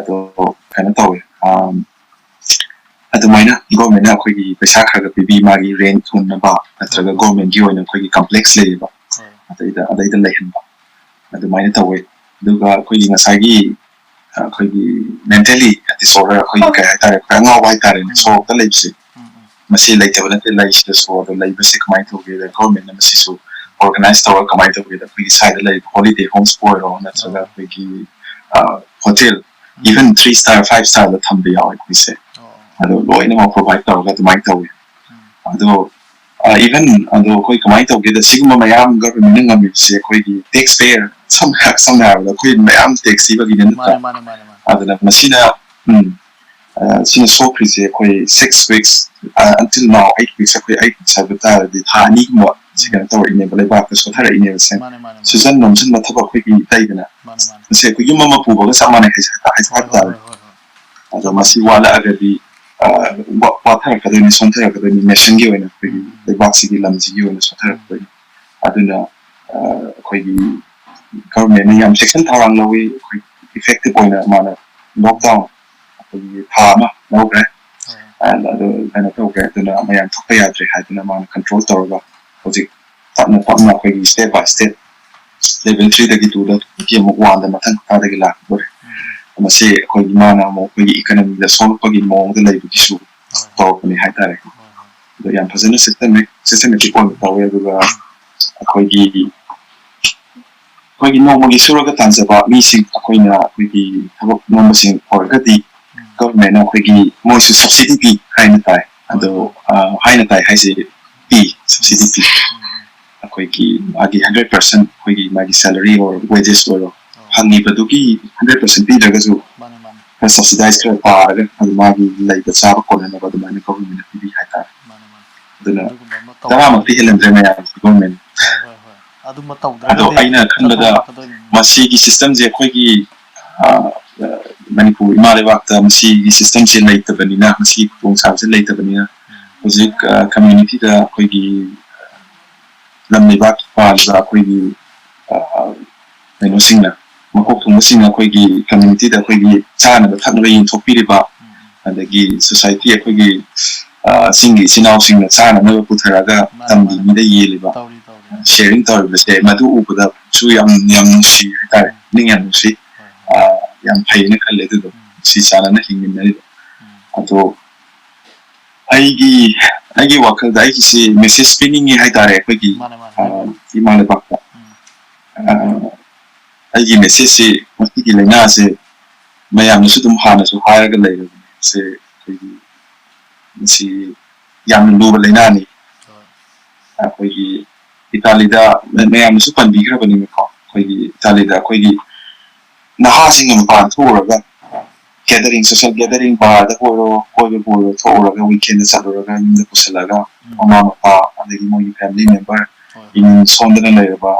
ꯀꯩꯅꯣ ꯇꯧꯋꯦ꯫ ꯑꯗꯨꯃꯥꯏꯅ ꯒꯣꯔꯃꯦꯟꯅ ꯑꯩꯈꯣꯏꯒꯤ ꯄꯩꯁꯥ ꯈꯔ ꯈꯔ ꯄꯤꯕꯤ, ꯃꯥꯒꯤ ꯔꯦꯟꯠ ꯍꯨꯟꯅꯕ ꯅꯠꯇ꯭ꯔꯒ ꯒꯣꯔꯃꯦꯟꯒꯤ ꯑꯣꯏꯅ ꯑꯩꯈꯣꯏꯒꯤ ꯀꯝꯄ꯭ꯂꯦꯛꯁ ꯂꯩꯌꯦꯕ, ꯑꯗꯩꯗ ꯑꯗꯩꯗ ꯂꯩꯍꯟꯕ, ꯑꯗꯨꯃꯥꯏꯅ ꯇꯧꯋꯦ꯫ ꯑꯗꯨꯒ ꯑꯩꯈꯣꯏꯒꯤ ꯉꯁꯥꯏꯒꯤ ꯑꯩꯈꯣꯏꯒꯤ ꯃꯦꯟꯇꯦꯜꯂꯤ ꯗꯤꯁꯑꯣꯔꯗꯔ, ꯑꯩꯈꯣꯏꯒꯤ ꯀꯩ ꯍꯥꯏꯇꯥꯔꯦ, ꯑꯩꯈꯣꯏ ꯑꯉꯥꯎꯕ ꯍꯥꯏꯇꯥꯔꯦꯅꯦ, ꯁꯣꯔꯣꯛꯇ ꯂꯩꯕꯁꯦ, ꯃꯁꯤ ꯂꯩꯇꯕ ꯅꯠꯇꯦ, ꯂꯩꯁꯤꯗ ꯁꯣꯔꯣꯛꯇ ꯂꯩꯕꯁꯦ ꯀꯃꯥꯏꯅ ꯇꯧꯒꯦꯗ, ꯒꯣꯔꯃꯦꯟꯅ ꯃꯁꯤꯁꯨ ꯑꯣꯔꯒꯅꯥꯏꯁ ꯇꯧꯔꯒ ꯀꯃꯥꯏꯅ ꯇꯧꯒꯦꯗ, ꯑꯩꯈꯣꯏꯒꯤ ꯁ꯭ꯋꯥꯏꯗ ꯂꯩꯔꯤꯕ ꯍꯣꯂꯤꯗꯦ ꯍꯣꯝꯁꯄꯨ ꯑꯣꯏꯔꯣ ꯅꯠꯇ꯭ꯔꯒ ꯑꯩꯈꯣꯏꯒꯤ hotel, even three star, five starꯗ ꯊꯝꯕ ꯌꯥꯎꯋꯦ ꯑꯩꯈꯣꯏꯁꯦ꯫ ꯑꯗꯣ ꯂꯣꯏꯅꯃꯛ ꯄ꯭ꯔꯣꯚꯥꯏꯗ ꯇꯧꯔꯒ ꯑꯗꯨꯃꯥꯏꯅ ꯇꯧꯋꯤ꯫ ꯑꯗꯣ ꯏꯚꯟ ꯑꯗꯣ ꯑꯩꯈꯣꯏ ꯀꯃꯥꯏꯅ ꯇꯧꯒꯦꯗ, ꯁꯤꯒꯨꯝꯕ ꯃꯌꯥꯝ ꯒꯚꯔꯟꯃꯦꯟꯠꯅ ꯉꯝꯃꯤꯕꯁꯦ ꯑꯩꯈꯣꯏꯒꯤ ꯇꯦꯛꯁ ꯄꯦꯌꯔ, ꯁꯝꯅ ꯁꯝꯅ ꯍꯥꯏꯔꯕꯗ ꯑꯩꯈꯣꯏ ꯃꯌꯥꯝ ꯇꯦꯛꯁ ꯊꯤꯕꯒꯤꯅꯦ ꯅꯠꯇ꯭ꯔꯥ? ꯃꯥꯅꯦ ꯃꯥꯅꯦ ꯃꯥꯅꯦ ꯃꯥꯅꯦ ꯑꯗꯨꯅ ꯃꯁꯤꯅ ꯎꯝ ꯑ, ꯁꯤꯅ ꯁꯣꯛꯈ꯭ꯔꯤꯁꯦ ꯑꯩꯈꯣꯏ six weeks, until now eight weeks, ꯑꯩꯈꯣꯏ eight weeks ꯍꯥꯏꯕ ꯇꯥꯔꯗꯤ ꯊꯥ ꯑꯅꯤꯒꯨꯝꯕ ꯁꯤ ꯀꯩꯅꯣ ꯇꯧꯔꯛꯏꯅꯦꯕ, ꯂꯩꯕꯥꯛꯇ ꯁꯣꯠꯊꯔꯛꯏꯅꯦꯕ ꯁꯦ꯫ ꯃꯥꯅꯦ ꯃꯥꯅꯦ ꯃꯥꯅꯦ ꯁꯨꯖꯟ ꯅꯣꯝꯖꯟꯕ ꯊꯕꯛ ꯑꯩꯈꯣꯏꯒꯤ ꯂꯩꯗꯅ, ꯃꯥꯅꯦ ꯃꯥꯅꯦ ꯃꯁꯤ ꯑꯩꯈꯣꯏ ꯌꯨꯝ ꯑꯃ ꯄꯨꯕꯒ ꯆꯞ ꯃꯥꯟꯅꯩ ꯍꯥꯏꯁꯦ ꯍꯥꯏꯕ ꯍꯣꯏ ꯇꯥꯔꯦ꯫ ꯍꯣꯏ ꯍꯣꯏ ꯍꯣꯏ ꯑꯗꯣ ꯃꯁꯤ ꯋꯥꯠꯂꯛꯑꯒꯗꯤ ꯑ, ꯋꯥ- ꯋꯥꯊꯔꯛꯀꯗꯣꯏꯅꯤ, ꯁꯣꯟꯊꯔꯛꯀꯗꯣꯏꯅꯤ, ꯅꯦꯁꯟꯒꯤ ꯑꯣꯏꯅ ꯑꯩꯈꯣꯏꯒꯤ ꯂꯩꯕꯥꯛꯁꯤꯒꯤ ꯂꯝꯁꯤꯒꯤ ꯑꯣꯏꯅ ꯁꯣꯟꯊꯔꯛꯀꯗꯣꯏꯅꯤ꯫ ꯑꯗꯨꯅ ꯑ, ꯑꯩꯈꯣꯏꯒꯤ ꯒꯚꯔꯟꯃꯦꯟꯠꯅ ꯌꯥꯝ ꯆꯦꯛꯁꯤꯟ ꯊꯧꯔꯥꯡ ꯂꯧꯋꯤ꯫ ꯑꯩꯈꯣꯏ ꯏꯐꯦꯛꯇꯤꯚ ꯑꯣꯏꯅ ꯃꯥꯅ ꯂꯣꯛꯗꯥꯎꯟ ꯑꯩꯈꯣꯏꯒꯤ ꯊꯥ ꯑꯃ ꯂꯧꯈ꯭ꯔꯦ꯫ ꯑꯗ ꯑꯗꯨ ꯀꯩꯅꯣ ꯇꯧꯈ꯭ꯔꯦ꯫ ꯑꯗꯨꯅ ꯃꯌꯥꯝ ꯊꯣꯛꯄ ꯌꯥꯗ꯭ꯔꯦ ꯍꯥꯏꯗꯨꯅ ꯃꯥꯅ ꯀꯟꯇ꯭ꯔꯣꯜ ꯇꯧꯔꯒ ꯍꯧꯖꯤꯛ ꯇꯞꯅ ꯇꯞꯅ ꯑꯩꯈꯣꯏꯒꯤ step by step, level threeꯗꯒꯤ twoꯗ ꯍꯧꯖꯤꯛꯇꯤ ꯑꯃꯨꯛ oneꯗ ꯃꯊꯪ ꯍꯞꯇꯥꯗꯒꯤ ꯂꯥꯛꯀꯗꯣꯔꯦ꯫ ꯃꯁꯤ ꯑꯩꯈꯣꯏꯒꯤ ꯃꯥꯅ ꯑꯃꯨꯛ ꯑꯩꯈꯣꯏꯒꯤ ꯏꯀꯅꯃꯤꯗ ꯁꯣꯛꯂꯛꯄꯒꯤ ꯃꯑꯣꯡꯗ ꯂꯩꯕꯒꯤꯁꯨ ꯇꯧꯔꯛꯄꯅꯤ ꯍꯥꯏꯇꯥꯔꯦ꯫ ꯑꯗꯣ ꯌꯥꯝ ꯐꯖꯅ systematic, systematic ꯑꯣꯏꯅ ꯇꯧꯋꯦ꯫ ꯑꯗꯨꯒ ꯑꯩꯈꯣꯏꯒꯤ ꯑꯩꯈꯣꯏꯒꯤ ꯅꯣꯡꯃꯒꯤ ꯁꯨꯔꯒ ꯇꯥꯟꯖꯕ ꯃꯤꯁꯤꯡ, ꯑꯩꯈꯣꯏꯅ ꯑꯩꯈꯣꯏꯒꯤ ꯊꯕꯛ ꯅꯣꯝꯕꯁꯤꯡ ꯑꯣꯏꯔꯒꯗꯤ ꯒꯚꯔꯟꯃꯦꯟꯠꯅ ꯑꯩꯈꯣꯏꯒꯤ ꯃꯣꯏꯁꯨ ꯁꯕꯁꯤꯗꯤ ꯄꯤ ꯍꯥꯏꯅ ꯇꯥꯏ꯫ ꯑꯗꯣ ꯑ, ꯍꯥꯏꯅ ꯇꯥꯏ ꯍꯥꯏꯁꯦ ꯄꯤ, ꯁꯕꯁꯤꯗꯤ ꯄꯤ꯫ ꯑꯩꯈꯣꯏꯒꯤ ꯃꯥꯒꯤ hundred percent ꯑꯩꯈꯣꯏꯒꯤ ꯃꯥꯒꯤ salary ꯑꯣꯏꯔꯣ, wages ꯑꯣꯏꯔꯣ, ꯐꯪꯉꯤꯕꯗꯨꯒꯤ hundred percent ꯄꯤꯗ꯭ꯔꯒꯁꯨ ꯃꯥꯅꯦ ꯃꯥꯅꯦ ꯈꯔ subsidize ꯈꯔ ꯄꯥꯔꯒ ꯑꯗꯨ ꯃꯥꯒꯤ ꯂꯩꯕ ꯆꯥꯕ ꯀꯣꯟꯅꯅꯕ ꯑꯗꯨꯃꯥꯏꯅ ꯒꯚꯔꯟꯃꯦꯟꯠꯅ ꯄꯤꯕꯤ ꯍꯥꯏꯇꯥꯔꯦ꯫ ꯃꯥꯅꯦ ꯃꯥꯅꯦ ꯑꯗꯨꯅ ꯑꯗꯨꯒꯨꯝꯕ ꯑꯃ ꯇꯔꯥꯃꯛꯇꯤ ꯇꯧꯗ꯭ꯔꯒꯗꯤ ꯍꯦꯜꯍꯟꯗ꯭ꯔꯦ ꯃꯌꯥꯝ ꯒꯚꯔꯟꯃꯦꯟꯠ꯫ ꯍꯣꯏ ꯍꯣꯏ ꯍꯣꯏ ꯑꯗꯨꯃ ꯑꯗꯣ ꯇꯧꯗ꯭ꯔꯒꯗꯤ ꯑꯩꯅ ꯈꯟꯕꯗ ꯁꯣꯛꯂꯛꯀꯗꯣꯏꯅꯤ꯫ ꯃꯁꯤꯒꯤ systemꯁꯦ ꯑꯩꯈꯣꯏꯒꯤ ꯑ, ꯑ, ꯃꯅꯤꯄꯨꯔ ꯏꯃꯥ ꯂꯩꯕꯥꯛꯇ ꯃꯁꯤꯒꯤ systemꯁꯦ ꯂꯩꯇꯕꯅꯤꯅ, ꯃꯁꯤꯒꯤ ꯈꯨꯗꯣꯡꯆꯥꯕꯁꯦ ꯂꯩꯇꯕꯅꯤꯅ ꯍꯧꯖꯤꯛ communityꯗ ꯑꯩꯈꯣꯏꯒꯤ ꯂꯝ ꯂꯩꯕꯥꯛꯀꯤ ꯄꯥꯜꯂꯤꯕ ꯑꯩꯈꯣꯏꯒꯤ ꯑ, ꯀꯩꯅꯣꯁꯤꯡꯅ ꯃꯀꯣꯛ ꯊꯣꯡꯕꯁꯤꯡꯅ ꯑꯩꯈꯣꯏꯒꯤ community ꯗ ꯑꯩꯈꯣꯏꯒꯤ ꯆꯥꯅꯕ ꯊꯛꯅꯕ ꯌꯦꯟꯊꯣꯛꯄꯤꯔꯤꯕ, ꯑꯗꯒꯤ society ꯑꯩꯈꯣꯏꯒꯤ, ꯑ, ꯆꯤꯡꯒꯤ ꯏꯆꯤꯟ ꯏꯅꯥꯎꯁꯤꯡꯅ ꯆꯥꯅꯅꯕ ꯄꯨꯊꯔꯛꯑꯒ ꯃꯥꯅꯦ, ꯇꯝꯒꯤ ꯃꯥꯅꯦ꯫ ꯃꯤꯗ ꯌꯦꯜꯂꯤꯕ, ꯇꯧꯔꯤ, ꯇꯧꯔꯤ꯫ Sharing ꯇꯧꯔꯤꯕꯁꯦ, ꯃꯗꯨ ꯎꯕꯗꯁꯨ ꯌꯥꯝ, ꯌꯥꯝ ꯅꯨꯡꯁꯤ ꯍꯥꯏꯇꯥꯔꯦ꯫ ꯎꯝ꯫ ꯅꯤꯡ ꯌꯥꯝ ꯅꯨꯡꯁꯤ꯫ ꯍꯣꯏ, ꯍꯣꯏ꯫ ꯑ, ꯌꯥꯝ ꯐꯩꯅ ꯈꯜꯂꯦ ꯑꯗꯨꯗꯣ꯫ ꯎꯝ꯫ ꯅꯨꯡꯁꯤ ꯆꯥꯟꯅꯅ ꯍꯤꯡꯃꯤꯟꯅꯔꯤꯗꯣ꯫ ꯎꯝ꯫ ꯑꯗꯣ ꯑꯩꯒꯤ, ꯑꯩꯒꯤ ꯋꯥꯈꯜꯗ ꯑꯩꯒꯤꯁꯤ message ꯄꯤꯅꯤꯡꯉꯤ ꯍꯥꯏꯇꯥꯔꯦ ꯑꯩꯈꯣꯏꯒꯤ, ꯃꯥꯅꯦ, ꯃꯥꯅꯦ, ꯑ, ꯍꯥꯏꯕꯤꯌꯨ꯫ ꯏꯃꯥ ꯂꯩꯕꯥꯛꯇ꯫ ꯎꯝ꯫ ꯑ, ꯑꯩꯒꯤ message ꯁꯤ ꯃꯁꯤꯒꯤ ꯂꯥꯏꯅꯥꯁꯦ ꯃꯌꯥꯝꯅꯁꯨ ꯑꯗꯨꯝ ꯍꯥꯟꯅꯁꯨ ꯍꯥꯏꯔꯒ ꯂꯩꯔꯕꯅꯤ꯫ ꯁꯦ ꯑꯩꯈꯣꯏꯒꯤ ꯃꯁꯤ ꯌꯥꯝꯅ ꯂꯨꯕ ꯂꯥꯏꯅꯥꯅꯤ꯫ ꯍꯣꯏ꯫ ꯑꯩꯈꯣꯏꯒꯤ ꯏꯇꯥꯂꯤꯗ ꯃꯌꯥꯝꯅꯁꯨ ꯄꯟꯕꯤꯈ꯭ꯔꯕꯅꯤꯅꯀꯣ, ꯑꯩꯈꯣꯏꯒꯤ ꯏꯇꯥꯂꯤꯗ ꯑꯩꯈꯣꯏꯒꯤ ꯅꯍꯥꯁꯤꯡꯅ ꯃꯄꯥꯟ ꯊꯣꯛꯎꯔꯒ gathering, social gathering, bar ꯗ ꯑꯣꯏꯔꯣ, ꯀꯣꯏꯕꯕꯨ ꯑꯣꯏꯔꯣ, ꯊꯣꯛꯎꯔꯒ weekend ꯗ ꯆꯠꯂꯨꯔꯒ ꯌꯨꯝꯗ ꯄꯨꯁꯤꯜꯂꯒ ꯎꯝ꯫ ꯃꯃꯥ ꯃꯄꯥ ꯑꯗꯒꯤ ꯃꯣꯏꯒꯤ family member, ꯍꯣꯏ, ꯍꯣꯏ꯫ ꯏꯃꯨꯡ ꯁꯣꯟꯗꯅ ꯂꯩꯔꯕ,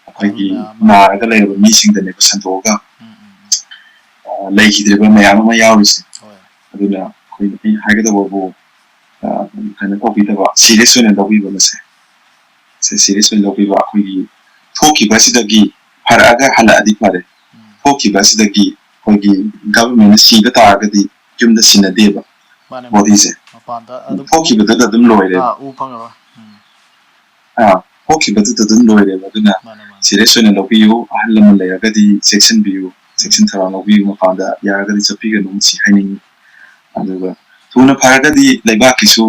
ꯑꯩꯈꯣꯏꯒꯤ ꯑꯍꯜ ꯃꯌꯥꯝ ꯑꯃ꯫ ꯅꯥꯔꯒ ꯂꯩꯔꯕ ꯃꯤꯁꯤꯡꯗꯅꯦꯕ ꯁꯟꯗꯣꯛꯑꯒ, ꯎꯝ, ꯎꯝ, ꯎꯝ꯫ ꯑ, ꯂꯩꯈꯤꯗ꯭ꯔꯤꯕ ꯃꯌꯥꯝ ꯑꯃ ꯌꯥꯎꯔꯤꯁꯦ꯫ ꯍꯣꯏ꯫ ꯑꯗꯨꯅ ꯑꯩꯈꯣꯏꯅ, ꯑꯩꯅ ꯍꯥꯏꯒꯗꯕꯕꯨ, ꯑ, ꯀꯩꯅꯣ ꯇꯧꯕꯤꯗꯕ, serious ꯑꯣꯏꯅ ꯂꯧꯕꯤꯕ ꯃꯁꯦ꯫ ꯁꯦ serious ꯑꯣꯏꯅ ꯂꯧꯕꯤꯕ꯫ ꯑꯩꯈꯣꯏꯒꯤ ꯊꯣꯛꯈꯤꯕ ꯑꯁꯤꯗꯒꯤ ꯐꯔꯛꯑꯒ ꯍꯜꯂꯛꯑꯗꯤ ꯐꯔꯦ꯫ ꯎꯝ꯫ ꯊꯣꯛꯈꯤꯕ ꯑꯁꯤꯗꯒꯤ ꯑꯩꯈꯣꯏꯒꯤ government ꯅ ꯁꯤꯕ ꯇꯥꯔꯒꯗꯤ ꯌꯨꯝꯗ ꯁꯤꯟꯅꯗꯦꯕ ꯃꯥꯅꯦ, ꯃꯥꯅꯦ꯫ Body ꯁꯦ꯫ ꯃꯄꯥꯟꯗ ꯑꯗꯨꯝ ꯊꯣꯛꯈꯤꯕꯗꯨꯗ ꯑꯗꯨꯝ ꯂꯣꯏꯔꯦꯕ꯫ ꯑꯥ, ꯎ ꯐꯪꯉꯔꯣꯏ꯫ ꯎꯝ꯫ ꯑꯥ, ꯊꯣꯛꯈꯤꯕꯗꯨꯗ ꯑꯗꯨꯝ ꯂꯣꯏꯔꯦꯕ꯫ ꯑꯗꯨꯅ ꯃꯥꯅꯦ, ꯃꯥꯅꯦ꯫ Serious ꯑꯣꯏꯅ ꯂꯧꯕꯤꯌꯨ꯫ ꯑꯍꯜ ꯂꯃꯟ ꯂꯩꯔꯒꯗꯤ ꯆꯦꯛꯁꯤꯟꯕꯤꯌꯨ, ꯆꯦꯛꯁꯤꯟ ꯊꯧꯔꯥꯡ ꯂꯧꯕꯤꯌꯨ꯫ ꯃꯄꯥꯟꯗ ꯌꯥꯔꯒꯗꯤ ꯆꯠꯄꯤꯒꯅꯨ, ꯃꯁꯤ ꯍꯥꯏꯅꯤꯡꯉꯤ꯫ ꯑꯗꯨꯒ ꯊꯨꯅ ꯐꯔꯒꯗꯤ ꯂꯩꯕꯥꯛꯀꯤꯁꯨ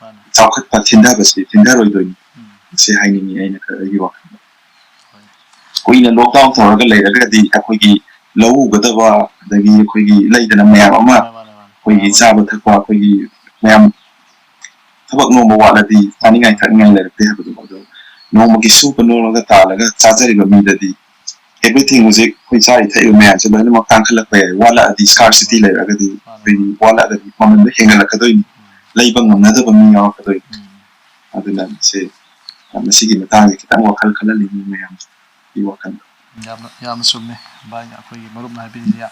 ꯃꯥꯅꯦ꯫ ꯆꯥꯎꯈꯠꯄ ꯊꯤꯟꯊꯕꯁꯤ ꯊꯤꯟꯊꯔꯣꯏꯗꯣꯏꯅꯤ꯫ ꯎꯝ꯫ ꯁꯤ ꯍꯥꯏꯅꯤꯡꯉꯤ ꯑꯩꯅ ꯈꯔ ꯑꯩꯒꯤ ꯋꯥꯈꯜꯗ꯫ ꯍꯣꯏ꯫ ꯀꯨꯏꯅ lockdown ꯇꯧꯔꯒ ꯂꯩꯔꯒꯗꯤ ꯑꯩꯈꯣꯏꯒꯤ ꯂꯧ ꯎꯒꯗꯕ, ꯑꯗꯒꯤ ꯑꯩꯈꯣꯏꯒꯤ ꯂꯩꯗꯅ ꯃꯌꯥꯝ ꯑꯃ, ꯃꯥꯅꯦ, ꯃꯥꯅꯦ, ꯃꯥꯅꯦ꯫ ꯑꯩꯈꯣꯏꯒꯤ ꯃꯌꯥꯝ ꯑꯃ꯫ ꯆꯥꯕ ꯊꯛꯄ, ꯑꯩꯈꯣꯏꯒꯤ ꯃꯌꯥꯝ ꯊꯕꯛ ꯅꯣꯝꯕ ꯋꯥꯠꯂꯗꯤ ꯆꯥꯅꯤꯡꯉꯥꯏ ꯊꯛꯅꯤꯡꯉꯥꯏ ꯂꯩꯔꯛꯇꯦ ꯍꯥꯏꯕꯗꯣ꯫ ꯑꯗꯣ ꯅꯣꯡꯃꯒꯤ ꯁꯨꯕ ꯅꯣꯝꯂꯒ ꯇꯥꯜꯂꯒ ꯆꯥꯖꯔꯤꯕ ꯃꯤꯗꯗꯤ everything ꯍꯧꯖꯤꯛ ꯑꯩꯈꯣꯏ ꯆꯥꯔꯤ ꯊꯛꯏꯕ ꯃꯌꯥꯝꯁꯦ ꯂꯣꯏꯅꯃꯛ ꯇꯥꯡꯈꯠꯂꯛꯄ ꯌꯥꯏ꯫ ꯋꯥꯠꯂꯛꯑꯗꯤ scarcity ꯂꯩꯔꯛꯑꯒꯗꯤ, ꯃꯥꯅꯦ, ꯑꯩꯈꯣꯏꯒꯤ ꯃꯥꯅꯦ꯫ ꯋꯥꯠꯂꯛꯑꯒꯗꯤ ꯃꯃꯜꯗꯣ ꯍꯦꯟꯒꯠꯂꯛꯀꯗꯣꯏꯅꯤ꯫ ꯎꯝ꯫ ꯂꯩꯕ ꯉꯝꯅꯗꯕ ꯃꯤ ꯌꯥꯎꯔꯛꯀꯗꯣꯏꯅꯤ꯫ ꯎꯝ꯫ ꯑꯗꯨꯅ ꯁꯤ, ꯃꯁꯤꯒꯤ ꯃꯇꯥꯡꯗ ꯈꯤꯇꯪ ꯋꯥꯈꯜ ꯈꯜꯍꯟꯅꯤꯡꯉꯤ ꯃꯌꯥꯝꯒꯤ ꯋꯥꯈꯜꯗ꯫ ꯌꯥꯝꯅ, ꯌꯥꯝꯅ ꯆꯨꯝꯃꯦ ꯚꯥꯏꯅ, ꯑꯩꯈꯣꯏꯒꯤ ꯃꯔꯨꯞꯅ ꯍꯥꯏꯕꯤꯔꯤꯁꯦ ꯌꯥꯝ,